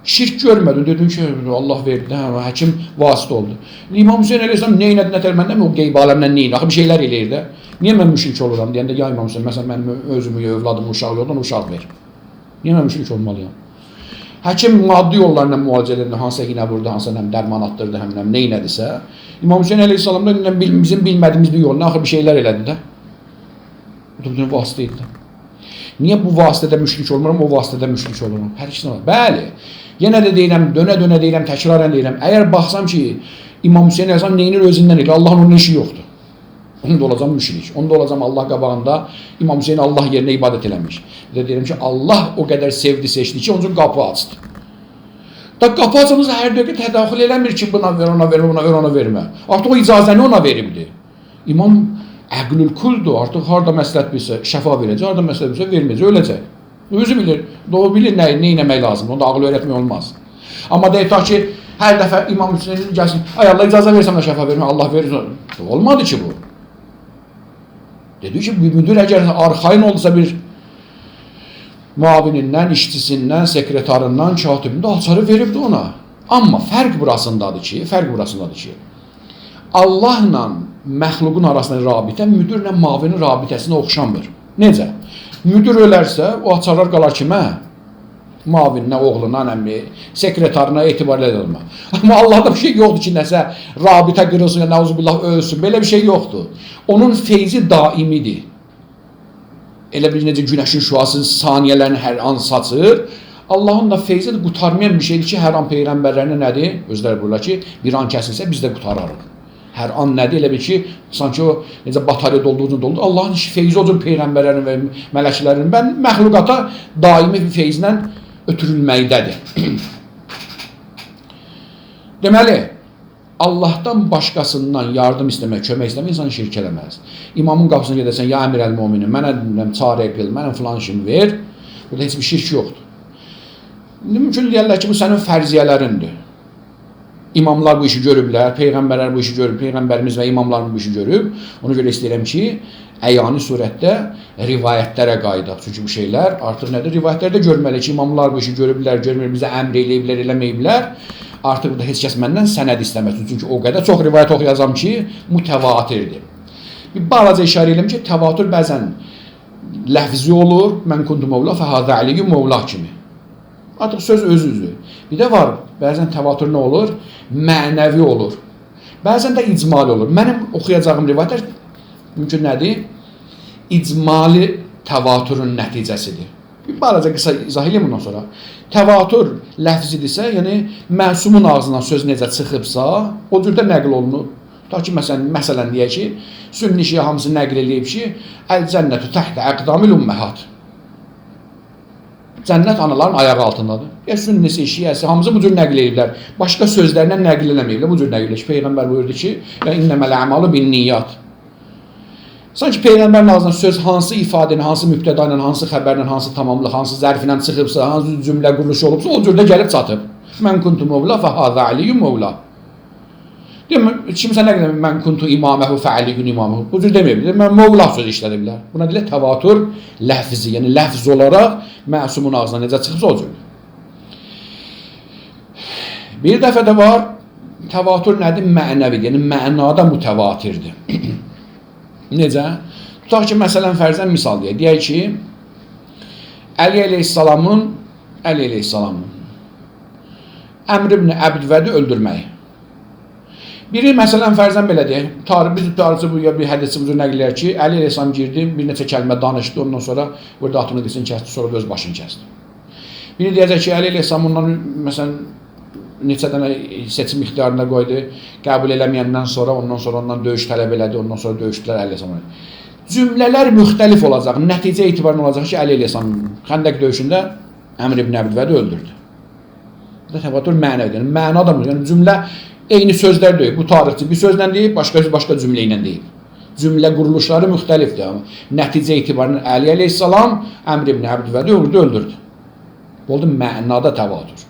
şirk görmədim. Dedim ki, Allah verdi, hə, həkim vasitə oldu. İmam Hüseyn əleyhissalam nə elədi, nə tər, mən o qeyb aləmdən nə elədi? Axı bir şeylər eləyir də. Niyə mən müşrik oluram? Deyəndə, ya İmam Hüseyn, məsələn, mənim özümü, övladımı, uşaq yoldan uşaq ver. Niyə mən müşrik olmalıyam? Həkim maddi yollarla müalicə edirdi, hansısa iynə vurdu, hansısa nəm dərman atdırdı, həm nəm nə elədisə. İmam Hüseyn əleyhissalam da bizim bilmədiyimiz bir yolla axı bir şeylər elədi də. Bu da bütün vasitə idi. Niyə bu vasitədə müşrik olmuram, o vasitədə müşrik oluram? Hər ikisinə var. Bəli. Yenə də deyirəm, dönə-dönə deyirəm, təkrarən deyirəm. Əgər baxsam ki, İmam Hüseyn əleyhissalam neynir özündən eləyir, Allahın onun işi yoxdur. Onda olacam müşrik. Onda olacam Allah qabağında İmam Hüseyn Allah yerinə ibadət eləmiş. Bir də deyirəm ki, Allah o qədər sevdi, seçdi ki, onun üçün qapı açdı. Da qapı açılırsa hər dəqiqə tədaxül eləmir ki, buna ver, ona ver, ona ver, ona vermə. Artıq o icazəni ona veribdi. İmam əqlül kuldur. Artıq harda məsləhət bilsə şəfa verəcək, harda məsləhət bilsə verməyəcək, öləcək. Özü bilir, o bilir nə etmək lazımdır. Onda ağıl öyrətmək olmaz. Amma deyək ta ki, hər dəfə İmam Hüseyn gəlsin, ay Allah icazə versəm də şəfa vermə, Allah verir. Olmadı ki bu. Dedi ki, bir müdür əgər arxayın oldusa bir müavinindən, işçisindən, sekretarından, katibindən açarı veribdi ona. Amma fərq burasındadır ki, Allahla məxluqun arasında rabitə müdürlə mavinin rabitəsinə oxşamır. Necə? Müdür ölərsə, o açarlar qalar kimə? Müavininə, oğluna, nəmi, sekretarına etibar edilmə. Amma Allahda bir şey yoxdur ki, nəsə rabitə qırılsın, ya nəuzubillah ölsün. Belə bir şey yoxdur. Onun feyzi daimidir. Elə bir necə günəşin şüası saniyələrini hər an saçır. Allahın da feyzi də qurtarmayan bir şeydir ki, hər an peyğəmbərlərinə nədir? Özləri buyururlar ki, bir an kəsilsə biz də qurtararıq. Hər an nədir? Elə bil ki, sanki o necə batarya dolduğu doldu. Allahın feyzi o cür peyğəmbərlərin və mələklərin, mən məxluqata daimi bir feyzlə ötürülməkdədir. Deməli, Allahdan başqasından yardım istəmək, kömək istəmək insan şirk eləməz. İmamın qapısına gedəsən, ya əmir əl-müminin, mənə çarə qıl, mənə filan işimi ver. Burada heç bir şirk yoxdur. Mümkün deyərlər ki, bu sənin fərziyyələrindir. İmamlar bu işi görüblər, peyğəmbərlər bu işi görüb, peyğəmbərimiz və imamlar bu işi görüb. Ona görə istəyirəm ki, əyani surətdə rivayətlərə qayıdaq. Çünki bu şeylər artıq nədir? Rivayətlərdə görməli ki, imamlar bu işi görüblər, görmür, bizə əmr eləyiblər, eləməyiblər. Artıq burada heç kəs məndən sənəd istəməsin. Çünki o qədər çox rivayət oxuyacam ki, mütəvatirdir. Bir balaca işarə eləyim ki, təvatür bəzən ləfzi olur. Mən kuntu mövla fəhəzə əliyyü mövla kimi. Artıq söz özüzdür. Bir də var, bəzən təvatür nə olur? Mənəvi olur. Bəzən də icmali olur. Mənim oxuyacağım rivayətlər mümkün nədir? İcmali təvatürün nəticəsidir. Bir balaca qısa izah eləyim bundan sonra. Təvatür ləfzidirsə, yəni məsumun ağzından söz necə çıxıbsa, o cür də nəql olunur. Ta ki, məsələn deyək ki, sünni şiə hamısı nəql eləyib ki, əl-cənnətü təhtə əqdamil ümməhat. Cənnət anaların ayağı altındadır. Ya sünnisi, şiəsi, hamısı bu cür nəql eləyiblər. Başqa sözlərlə nəql eləməyiblər. Bu cür nəql eləyib. Peyğəmbər buyurdu ki, inləməl əmalu bin niyyat. Sanki Peyğəmbərin ağzından söz hansı ifadəni, hansı mübtəda ilə, hansı xəbərlə, hansı tamamlıq, hansı zərf ilə çıxıbsa, hansı cümlə quruluşu olubsa, o cürdə gəlib çatıb. Mən kuntu mövla fəhəzə əliyyü mövla. Deyim, kimsə nə qədər mən kuntu imaməhu fəəliyyün imaməhu. Bu cür deməyib. Mən mövla sözü işlədiblər. Buna deyilir təvatür ləfzi, yəni ləfz olaraq məsumun ağzından necə çıxıbsa o cürdür. Bir dəfə də var, təvatür nədir? Mənəvidir, yəni mənada mütəvatirdir. Necə? Tutaq ki, məsələn, fərzən misal deyək. Deyək ki, Əli əleyhissalamın Əmr ibn Əbdvədi öldürməyi. Biri məsələn fərzən belə deyək, biz tarixçi bu ya bir hədisçi bu cür nəql eləyər ki, Əli əleyhissalam girdi, bir neçə kəlmə danışdı, ondan sonra burada atını qısını kəsdi, sonra da öz başını kəsdi. Biri deyəcək ki, Əli əleyhissalam ondan məsələn neçə dənə seçim ixtiyarına qoydu, qəbul eləməyəndən sonra, ondan sonra ondan döyüş tələb elədi, ondan sonra döyüşdülər Əli əleyhissalam. Cümlələr müxtəlif olacaq, nəticə etibarında olacaq ki, Əli əleyhissalam Xəndək döyüşündə Əmr ibn Əbdvədi öldürdü. Bu da təvatür mənəvidir, yəni məna da, yəni cümlə eyni sözlər deyib. Bu tarixçi bir sözlə deyib, başqa cümlə ilə deyib. Cümlə quruluşları müxtəlifdir, amma nəticə etibarında Əli əleyhissalam Əmr ibn Əbdvədi öldürdü. Bu oldu mənada təvatür.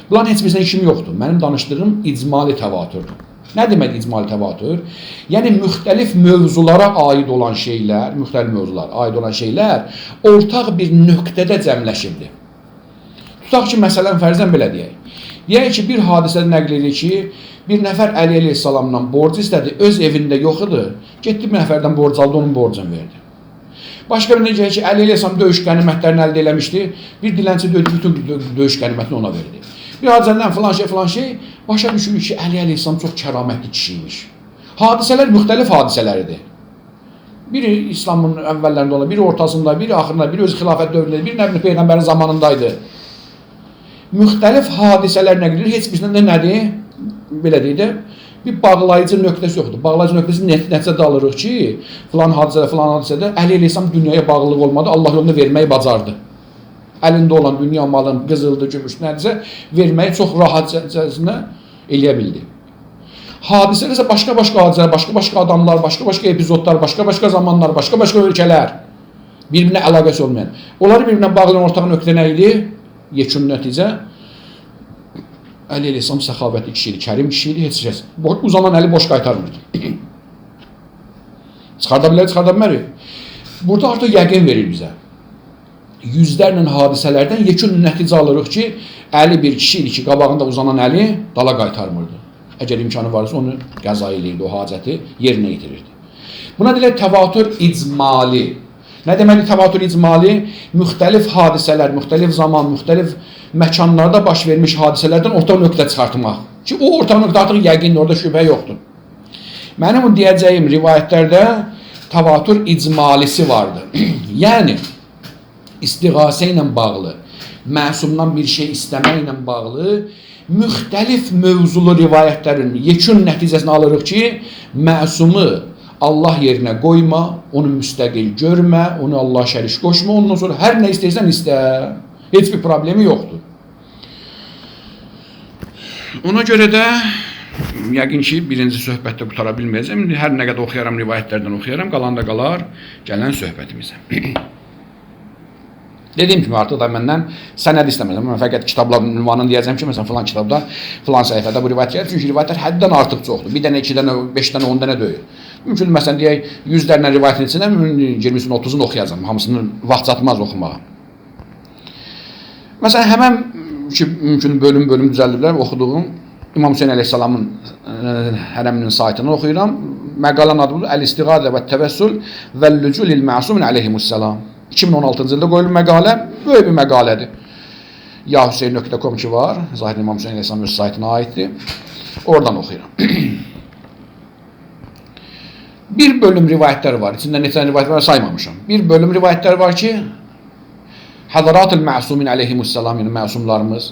Bunların heç birisinin işim yoxdur. Mənim danışdığım icmali təvatürdür. Nə deməkdir icmali təvatür? Yəni müxtəlif mövzulara aid olan şeylər, müxtəlif mövzulara aid olan şeylər ortaq bir nöqtədə cəmləşibdir. Tutaq ki, məsələn, fərzən belə deyək. Deyək ki, bir hadisədə nəql edir ki, bir nəfər Əli əleyhissalamdan borc istədi, öz evində yox idi. Getdi bir nəfərdən borc aldı, onun borcunu verdi. Başqa bir deyək ki, Əli əleyhissalam döyüş qənimətlərini əldə eləmişdi, bir dilənçi döydü, bütün döyüş qənimətini ona verdi. Bir hadisədən filan şey, filan şey, başa düşürük ki, Əli əleyhissalam çox kəramətli kişi imiş. Hadisələr müxtəlif hadisələrdir. Biri İslamın əvvəllərində olan, biri ortasında, biri axırında, biri öz xilafət dövründə, biri nə bilim Peyğəmbərin zamanındaydı. Müxtəlif hadisələr nəql edilir, heç birisindən də nədir? Belə deyək də, bir bağlayıcı nöqtəsi yoxdur. Bağlayıcı nöqtəsi nəticədə alırıq ki, filan hadisədə, filan hadisədə Əli əleyhissalam dünyaya bağlılıq olmadı, Allah yolunda verməyi bacardı. Əlində olan dünya malın, qızıldı, gümüş, nədirsə verməyi çox rahatcasına eləyə bildi. Hadisələr isə başqa-başqa hadisələr, başqa-başqa adamlar, başqa-başqa epizodlar, başqa-başqa zamanlar, başqa-başqa ölkələr, bir-birinə əlaqəsi olmayan. Onları bir-birinə bağlayan ortaq nöqtə nə idi? Yekun nəticə, Əli əleyhissalam səxavətli kişi idi, kərim kişi idi, heç kəs. Uzanan əli boş qaytarmırdı. Çıxarda bilər, çıxarda bilmərik. Burada artıq yəqin verir bizə. Yüzlərlə hadisələrdən yekun nəticə alırıq ki, Əli bir kişi idi ki, qabağında uzanan əli dala qaytarmırdı. Əgər imkanı varsa onu qəza eləyirdi, o hacəti yerinə yetirirdi. Buna deyilər təvatür icmali. Nə deməkdir təvatür icmali? Müxtəlif hadisələr, müxtəlif zaman, müxtəlif məkanlarda baş vermiş hadisələrdən ortaq nöqtə çıxartmaq. Ki, o ortaq nöqtə artıq yəqindir, orada şübhə yoxdur. Mənim o deyəcəyim rivayətlərdə tavatur icmalisi vardır. Yəni, istiğasə ilə bağlı, məsumdan bir şey istəməklə bağlı müxtəlif mövzulu rivayətlərin yekun nəticəsini alırıq ki, məsumu Allah yerinə qoyma, onu müstəqil görmə, onu Allah şərik qoşma, ondan sonra hər nə istəyirsən istə. Heç bir problemi yoxdur. Ona görə də yəqin ki, birinci söhbətdə qutara bilməyəcəm. İndi hər nə qədər oxuyaram, rivayətlərdən oxuyaram, qalan da qalar gələn söhbətimizə. Dediyim kimi artıq da məndən sənəd istəməzəm. Mən fəqət kitabların ünvanını deyəcəm ki, məsələn, filan kitabda, filan səhifədə bu rivayət gəlir. Çünki rivayətlər həddən artıq çoxdur. Bir dənə, iki dənə, beş dənə, 10 dənə deyil. Mümkün, məsələn, deyək, yüzlərlə rivayətin içində 20-sini, 30-unu oxuyacam. Hamısını vaxt çatmaz oxumağa. Məsələn, həmən ki, mümkün bölüm-bölüm düzəldiblər, oxuduğum İmam Hüseyin əleyhissalamın hərəminin saytını oxuyuram. Məqalənin adı budur: Əl-İstiğadə və Təvəssül və-Lücu lil-Məsumin əleyhimussalam. 2016-cı ildə qoyulub məqalə, böyük bir məqalədir. Yahüseyin.com ki var, Zahir İmam Hüseyin əleyhissalam öz saytına aiddir. Oradan oxuyuram. Bir bölüm rivayətlər var, içində neçə rivayət var saymamışam. Bir bölüm rivayətlər var ki, Həzərat-ül Məsumin əleyhimussalam, yəni məsumlarımız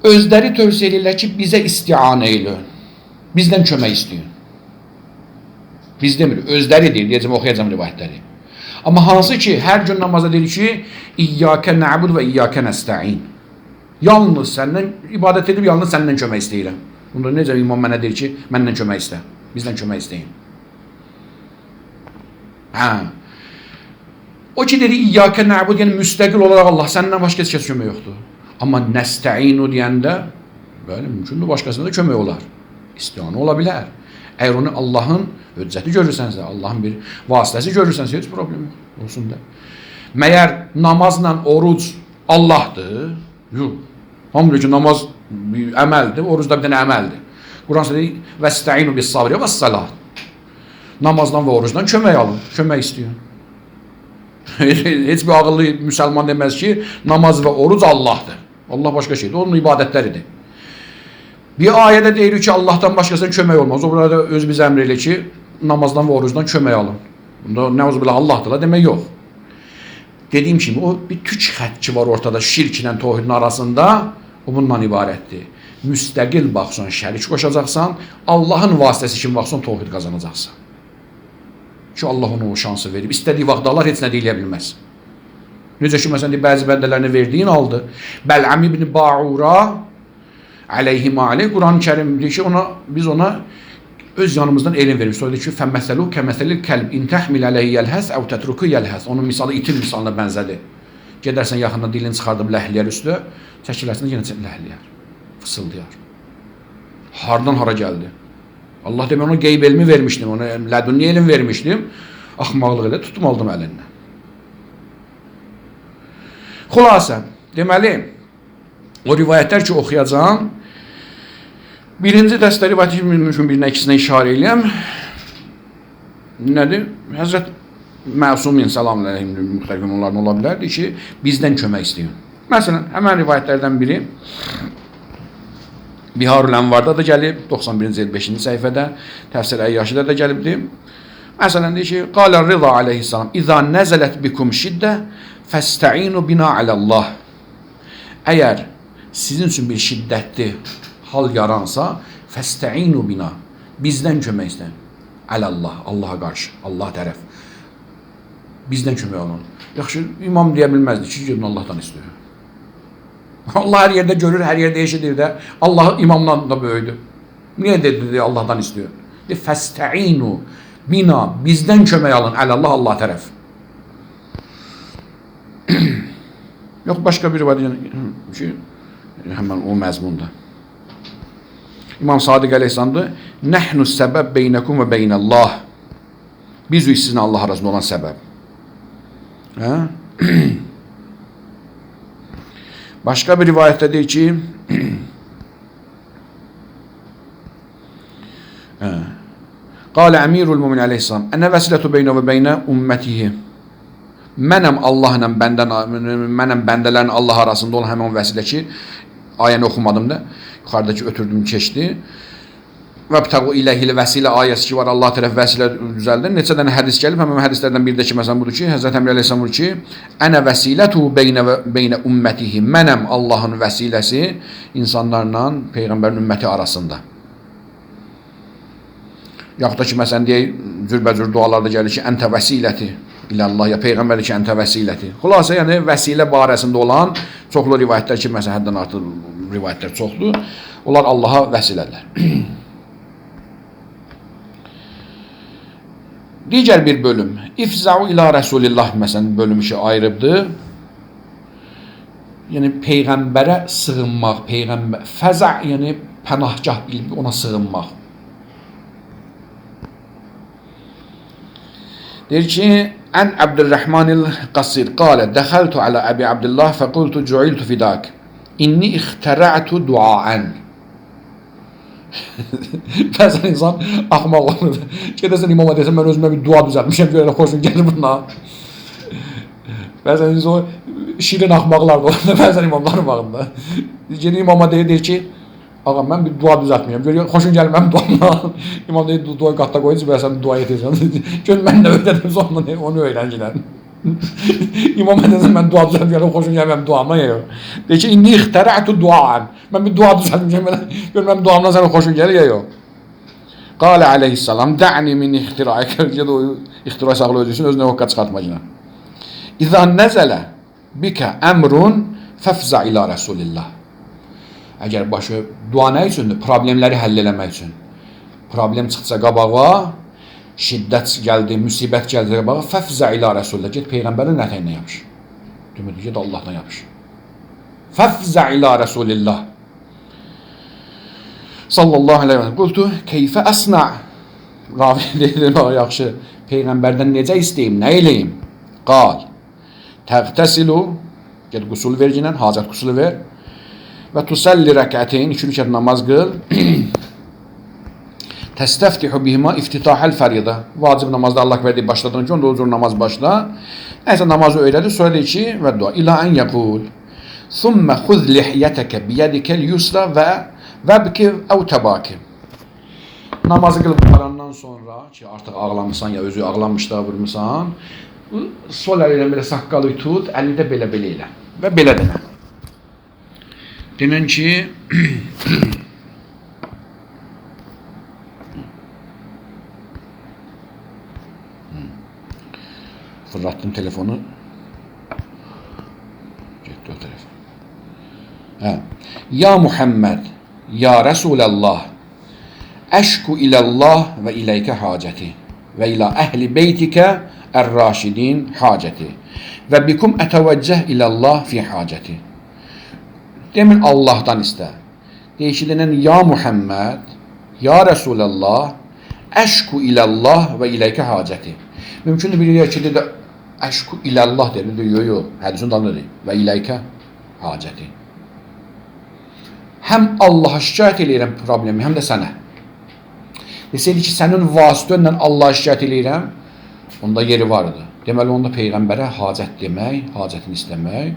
özləri tövsiyə edirlər ki, bizə istianə eləyin, bizdən kömək istəyin. Biz demirik, özləri deyir, deyəcəm, oxuyacam rivayətləri. Amma hansı ki, hər gün namazda deyir ki, İyyəkə nə'bud və iyyəkə nəstəin. Yalnız səndən ibadət edib, yalnız səndən kömək istəyirəm. Bunda necə imam mənə deyir ki, məndən kömək istə, bizdən kömək istəyin. Hə. O ki, deyir, İyyəkə nə'bud, yəni müstəqil olaraq Allah, səndən başqa heç kəs kömək yoxdur. Amma nəstəinu deyəndə, bəli, mümkündür, başqasına da kömək olar. İstianə ola bilər. Əgər onu Allahın hüccəti görürsənsə, Allahın bir vasitəsi görürsənsə, heç problem yox, olsun da. Məyər namazla oruc Allahdır? Yox. Hamı bilir ki, namaz bir əməldir, oruc da bir dənə əməldir. Quran deyir, vəstəinu bis-sabri vəs-salat. Namazdan və orucdan kömək alın, kömək istəyin. Heç bir ağıllı müsəlman deməz ki, namaz və oruc Allahdır. Allah başqa şeydir, onun ibadətləridir. Bir ayədə deyirik ki, Allahdan başqasına kömək olmaz. O burada öz bizə əmr eləyir ki, namazdan və orucdan kömək alın. Bunda nəuzubillah Allahdır la demək yox. Dediyim kimi, o bir tük xətt ki var ortada şirklə tohidin arasında, o bundan ibarətdir. Müstəqil baxsan, şərik qoşacaqsan, Allahın vasitəsi kimi baxsan, tohid qazanacaqsan. Ki Allah ona o şansı verib. İstədiyi vaxt Allah heç nə deyilə bilməz. Necə ki, məsələn, bəzi bəndələrini verdiyin aldı. Bəl'am ibn Ba'ura əleyhimə aleyh, Quran-ı Kərim deyir ki, ona, biz ona öz yanımızdan elm vermiş. Sonra deyir ki, fəməsəlu kəməsəlil kəlb in təhmil əleyhi yəlhəs əv tətruku yəlhəs. Onun misalı itin misalına bənzədi. Gedərsən yaxından dilini çıxardıb ləhləyər üstə, çəkilərsən yenə ləhləyər, fısıldayar. Hardan hara gəldi? Allah demək, ona qeyb elmi vermişdim, ona lədunni elm vermişdim. Axmaqlıq elə tuttum, aldım əlindən. Xülasə, deməli, o rivayətlər ki, oxuyacağam, birinci dəstə rivayəti ki, mümkün birinə, ikisinə işarə eləyəm. Nədir? Həzrət Məsumin, salam əleyhim, müxtəlif onların ola bilərdi ki, bizdən kömək istəyin. Məsələn, həmən rivayətlərdən biri Biharül Ənvarda da gəlib, 91-ci il 5-ci səhifədə, Təfsir Əyyaşidə də gəlibdir. Məsələn, deyir ki, Qalə Rıza aleyhissalam, İzə nəzələt bikum şiddə, fəstəinu bina alallah. Əgər sizin üçün bir şiddətli hal yaransa, fəstəinu bina, bizdən kömək istəyin. Alallah, Allaha qarşı, Allah tərəf. Bizdən kömək olun. Yaxşı, imam deyə bilməzdi ki, gedin Allahdan istəyir. Allah hər yerdə görür, hər yerdə eşidir də. Allah imamdan da böyüdür. Niyə dedi Allahdan istəyir? Deyir, fəstəinu bina, bizdən kömək alın, əlallah, Allah tərəf. Yox, başqa bir var ki, həmən o məzmunda. İmam Sadiq əleyhissalamdır. Nəhnu səbəb beynəkum və beynəllah. Biz sizinlə Allah arasında olan səbəb. Hə? Başqa bir rivayətdə deyir ki, Qalə Əmirul Mümin əleyhissalam, Ənə vəsilətu beynə və beynə ümmətihi. Mənəm Allahla bəndən, mənəm bəndələrin Allah arasında olan həmin vəsilə ki, ayəni oxumadım da, yuxarıdakı ötürdüm, keçdi. Vəbtəğu iləhil vəsilə ayəsi ki var, Allah tərəf vəsilə düzəldir. Neçə dənə hədis gəlib, həmin hədislərdən biri də ki, məsələn budur ki, Həzrət Əmir əleyhissalam buyurur ki, ənə vəsilətu beynə ümmətihi, mənəm Allahın vəsiləsi insanlarla Peyğəmbərin ümməti arasında. Yaxud da ki, məsələn deyək, cürbəcür dualarda gəlir ki, əntə vəsiləti ilallah, ya Peyğəmbər ki, əntə vəsiləti. Xülasə, yəni vəsilə barəsində olan çoxlu rivayətlər ki, məsələn, həddən artıq rivayətlər çoxdur. Onlar Allaha vəsilədirlər. Digər bir bölüm, İfza'u ila Rəsulillah məsələn bölümü ki, ayırıbdır. Yəni, Peyğəmbərə sığınmaq, Peyğəmbər, fəza, yəni pənahgah bilib ona sığınmaq. Deyir ki, Ən Əbdürrəhmanil Qasir qalə dəxəltu alə Əbi Əbdillah fəqultu cuiltu fidak inni ixtərə'tu duaən. Bəzən insan axmaq olur. Gedəsən imama desən, mən özümə bir dua düzəltmişəm, görə elə xoşum gəlir bununla. Bəzən insan şirin axmaqlar da olur, bəzən imamların bağında. Gedir imama deyir ki, ağa, mən bir dua düzəltməyəm, gör, xoşun gəlir mənim duamla. İmam deyir, dua qatda qoyunca, belə sən dua etəcəksən. Gör, mən nə öyrədim, sonra onu öyrəncilər. İmam desin, mən dua düzəltməyəm, xoşun gəlir mənim duamla. Deyir ki, inni ixtərə'tu duan. Mən bir dua düzəltməyəm, gör, mənim duamla sənə xoşun gəlir ya yox. Qalə aleyhissalam, də'ni min ixtiraik. Ged o ixtira sağlı özü üçün, özünə hoqqa çıxartma günə. İzə nəzələ bikə əmrun fəfzə ilə Rəsulillah. Əgər başı dua nə üçündür? Problemləri həll eləmək üçün. Problem çıxsa qabağa, şiddət gəldi, müsibət gəldi qabağa, fəfzə ilə Rəsulillah. Get Peyğəmbərin ətəyinə yapış. Demək, get Allahdan yapış. Fəfzə ilə Rəsulillah. Sallallahu aleyhi və səlləm. Qultu, keyfə əsna? Ravi deyir, yaxşı, Peyğəmbərdən necə istəyim, nə eləyim? Qal, təğtəsilu, get qusul ver ginən, hacət qusulu ver. Və tusalli rəkəteyn, 2 rükət namaz qıl. Təstəftihu bihima iftitahəl fərida. Vacib namazda Allah verdiyi başladığın ki, onda o cür namaz başla. Nəysə namazı öyrədir, sonra deyir ki, və dua. İlə ən yəqul. Thumma xuz lihyətəkə biyədikəl yusra və vəbki əv təbaki. Namazı qılıb qutarandan sonra ki, artıq ağlamışsan ya özü ağlamış da vurmuşsan, sol əli ilə belə saqqalı tut, əli də belə-belə elə və belə denə. Denən ki, fırlattım telefonu. Getdi o tərəfə. Hə. Ya Muhammed, ya Resulallah, əşku ilallah və iləykə hacəti və ilə əhli beytikə ər-raşidin hacəti və bikum ətəvəccəh ilallah fi hacəti. Demir Allahdan istə. Deyir ki, denən ya Muhammed, ya Resulallah, əşku ilallah və iləykə hacəti. Mümkündür biri deyir ki, dedi, əşku ilallah deyir. Deyir, yox, yox, hədisin dalında deyir. Və iləykə hacəti. Həm Allaha şikayət eləyirəm problemi, həm də sənə. Deseydi ki, sənin vasitənlə Allaha şikayət eləyirəm, onda yeri vardı. Deməli, onda Peyğəmbərə hacət demək, hacətini istəmək,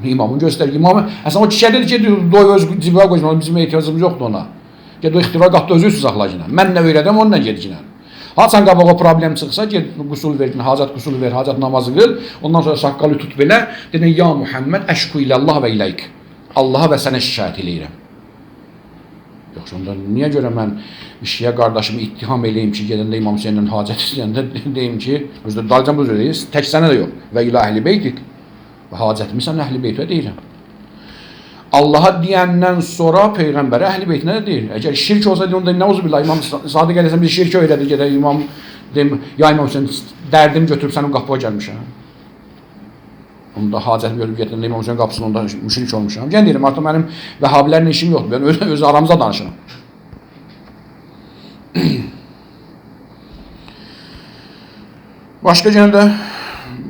İmamın göstərir. İmamı, əslində o kişi dedi ki, doy öz cibə qoysun, bizim ehtiyacımız yoxdur ona. Get o ixtira qatda özü üçün saxla ginə. Mən nə öyrədirəm, onunla get ginə. Haçan qabağa problem çıxsa, get qusul ver, hacət qusul ver, hacət namazı qıl. Ondan sonra saqqalı tut belə. Dedin, ya Muhammed, əşku ilallah və iləyk. Allaha və sənə şikayət eləyirəm. Yoxsa onda niyə görə mən şiə qardaşımı ittiham eləyim ki, gedəndə İmam Hüseyndən hacət istəyəndə deyim ki, özü də dalcan bu cür deyir, tək sənə də yox. Və ilə əhli beytik. Və hacətimi sən əhl-i beytə deyirəm. Allaha deyəndən sonra Peyğəmbərə əhl-i beytinə də deyir. Əgər şirk olsaydı onda nəuzubillah İmam Sadiq əleyhissalam bizi şirk öyrədir, gedək İmam deyim, ya İmam Hüseyn dərdim götürüb sənin qapıya gəlmişəm. Onda hacətimi görüb getəndə İmam Hüseyn qapısında onda müşrik olmuşam. Gəlin deyirəm, artıq mənim vəhabilərlə işim yoxdur. Mən öz aramızda danışıram. Başqa yenə də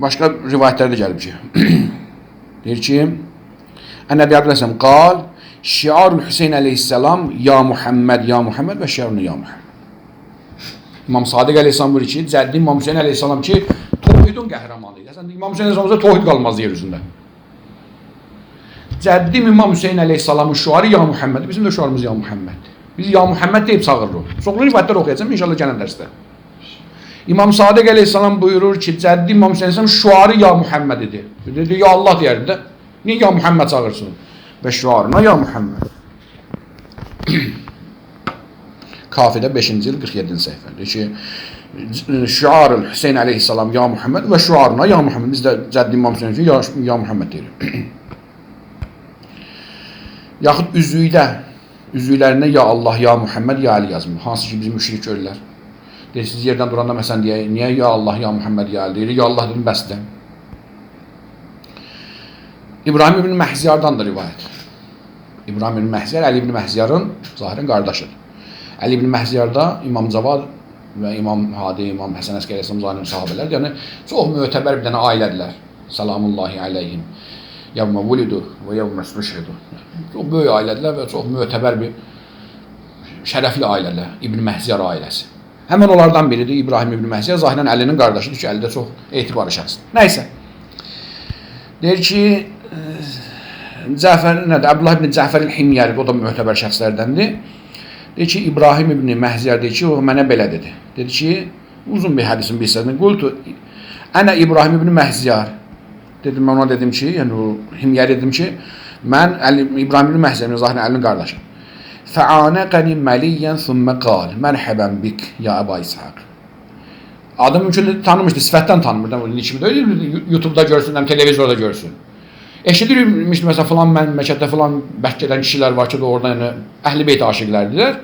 başqa rivayətlərdə gəlib ki, deyir ki, Ən-Nəbi Əbdülhəsəm qal, Şiarul Hüseyn əleyhissalam ya Muhammed, ya Muhammed və şiarunu ya Muhammed. İmam Sadiq əleyhissalam buyurur ki, cəddi İmam Hüseyn əleyhissalam ki, top Tohidin qəhrəmanı idi. Əslində İmam Hüseyn əleyhissalam tohid qalmazdı yer üzündə. Cəddim İmam Hüseyn əleyhissalamın şüarı Ya Muhammed. Bizim də şüarımız Ya Muhammeddir. Biz Ya Muhammed deyib çağırırıq. Çoxlu rivayətlər oxuyacağam inşallah gələn dərsdə. İmam Sadiq əleyhissalam buyurur ki, cəddi İmam Hüseyn əleyhissalam şüarı Ya Muhammed idi. Dedi, ya Allah deyərdi də. Niyə Ya Muhammed çağırsın? Və şüarına Ya Muhammed. Kafidə 5-ci il 47-ci səhifə. Deyir ki, şüarül Hüseyn əleyhissalam Ya Muhammed və şüarına Ya Muhammed. Biz də cəddi İmam Hüseyn üçün ya Muhammed deyirik. Yaxud üzükdə, üzüklərində Ya Allah, Ya Muhammed, Ya Ali yazılır. Hansı ki, bizi müşrik görürlər. Deyir, siz yerdən duranda məsələn deyə, niyə Ya Allah, Ya Muhammed, Ya Ali deyir? Ya Allah dedim, bəsdir. İbrahim ibn Məhziyardan da rivayət. İbrahim ibn Məhziyar, Əli ibn Məhziyarın zahirən qardaşıdır. Əli ibn Məhziyar da İmam Cavad və İmam Hadi, İmam Həsən Əskəri əleyhissalam zahirən sahabələrdir. Yəni çox mötəbər bir dənə ailədirlər. Salamullahi əleyhim. Yevmə vulidu və yevmə istüşhidu. Çox böyük ailədirlər və çox mötəbər bir şərəfli ailələr. İbn Məhziyar ailəsi. Həmən onlardan biridir İbrahim ibn Məhziyar. Zahirən Əlinin qardaşıdır ki, Əli də çox etibarlı şəxsdir. Nəysə. Deyir ki, Cəfər nədir? Əbdullah ibn Cəfər el-Himyəri, o da mötəbər şəxslərdəndir. Deyir ki, İbrahim ibn Məhziyar deyir ki, o mənə belə dedi. Dedi ki, uzun bir hədisin bir hissəsində. Qultu, ənə İbrahim ibn Məhziyar. Dedim, mən ona dedim ki, yəni o Himyəri dedim ki, mən Əli, İbrahim ibn Məhziyar, zahirən Əlinin qardaşı. Fəanəqəni məliyyən sümmə qal, mərhəbən bik ya Əba İshaq. Adı mümkün tanımışdı, sifətdən tanımırdı. İndi kimi də YouTube'da görsün, həm televizorda görsün. Eşidirmişdi məsələn filan məmləkətdə filan bərk gedən kişilər var ki, doğrudan yəni Əhl-i Beyt aşiqlərdirlər.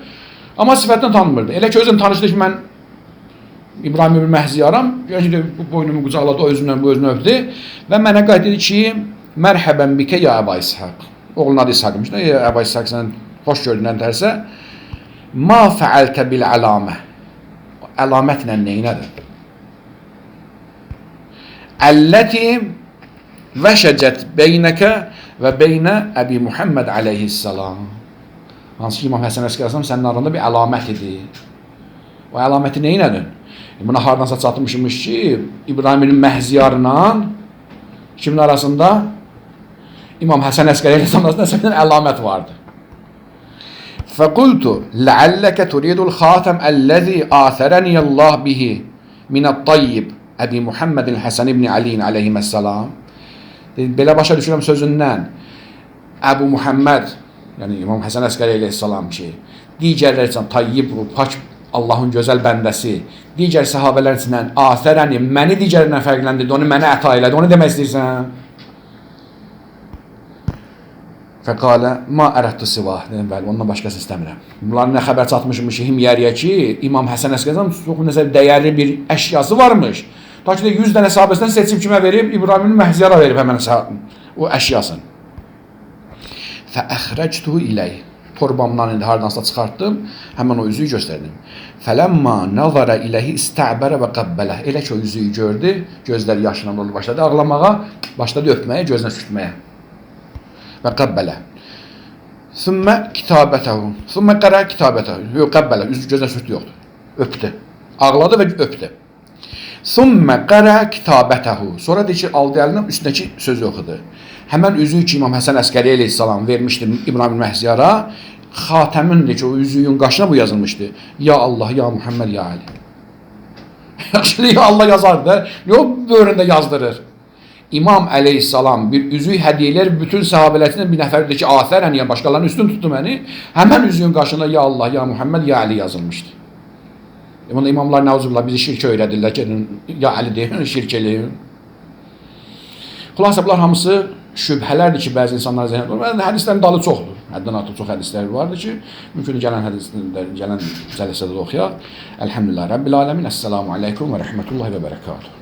Amma sifətdən tanımırdı. Elə ki özüm tanışdı ki, mən İbrahim ibn Məhziyaram. Görür ki, bu boynumu qucaqladı, o özündən bu özünü öpdü və mənə qayıt dedi ki, mərhəbən bikə ya Əba İshaq. Oğlunun adı İshaqmış da, ya Əba İshaq sən xoş gördün dərsə. Ma fəaltə bil əlamə. Əlamətlə neynədir? Əlləti vəşəcət beynəkə və beynə Əbi Muhammed əleyhissalam. Hansı ki, İmam Həsən Əskəri əleyhissalam sənin aranda bir əlamət idi. O əlaməti neynədin? Buna hardansa çatmışmış ki, İbrahim ibn Məhziyarla kimin arasında? İmam Həsən Əskəri əleyhissalam arasında sənin əlamət vardı. Fəqultu ləalləkə turidul xatəm əlləzi athərəni Allah bihi minət-tayyib Əbi Muhammedin Həsən ibn Ali əleyhissalam. Belə başa düşürəm sözündən. Əbu Muhammed, yəni İmam Həsən Əskəri əleyhissalam ki, digərlər üçün tayyib, pak Allahın gözəl bəndəsi, digər səhabələr içindən athərəni, məni digərindən fərqləndirdi, onu mənə əta elədi, onu demək istəyirsən? Fəqalə, ma ərədtu sivah. Dedim, bəli, ondan başqasını istəmirəm. Bunların nə xəbər çatmışmış ki, Himyəriyə ki, İmam Həsən Əskəri çox nəsə dəyərli bir əşyası varmış. Ta ki də 100 dənə sahabəsindən seçib kimə verib? İbrahimin Məhziyara verib həmən o əşyasını. Fəəxrəctuhu iləyh. Torbamdan indi hardansa çıxartdım, həmən o üzüyü göstərdim. Fələmma nazara iləhi istəbərə və qəbbələ. Elə ki o üzüyü gördü, gözləri yaşla dolu başladı ağlamağa, başladı öpməyə, gözünə sürtməyə. Və qəbbələ. Sümmə kitabətəhu. Sümmə qərə kitabətəhu. Yox, qəbbələ, üzü gözünə sürtdü yoxdur. Öpdü. Ağladı və öpdü. Sümmə qərə kitabətəhu. Sonra deyir ki, aldı əlinə üstündəki sözü oxudu. Həmən üzüyü ki, İmam Həsən Əskəri əleyhissalam vermişdi İbrahim Məhziyara, xatəmindir ki, o üzüyün qaşına bu yazılmışdı. Ya Allah, ya Muhammed, ya Ali. Şimdi ya Allah yazardı da, niyə o böğründə yazdırır? İmam əleyhissalam bir üzük hədiyyə eləyir, bütün səhabələrdən bir nəfər ki, afərən, yəni başqalarının üstün tutdu məni. Həmən üzüyün qaşında ya Allah, ya Muhammed, ya Ali yazılmışdı. Bunda imamlar nəuzubillah bizi şirk öyrədirlər ki, ya Ali deyin, şirk eləyin. Xülasə bunlar hamısı şübhələrdir ki, bəzi insanlar zehnində olur. Hədislərin dalı çoxdur. Həddən artıq çox hədislər vardır ki, mümkün gələn hədislər, gələn cələsədə də oxuyaq. Elhamdülillah Rabbil aləmin. Esselamu aleykum və rəhmətullahi və bərəkatuhu.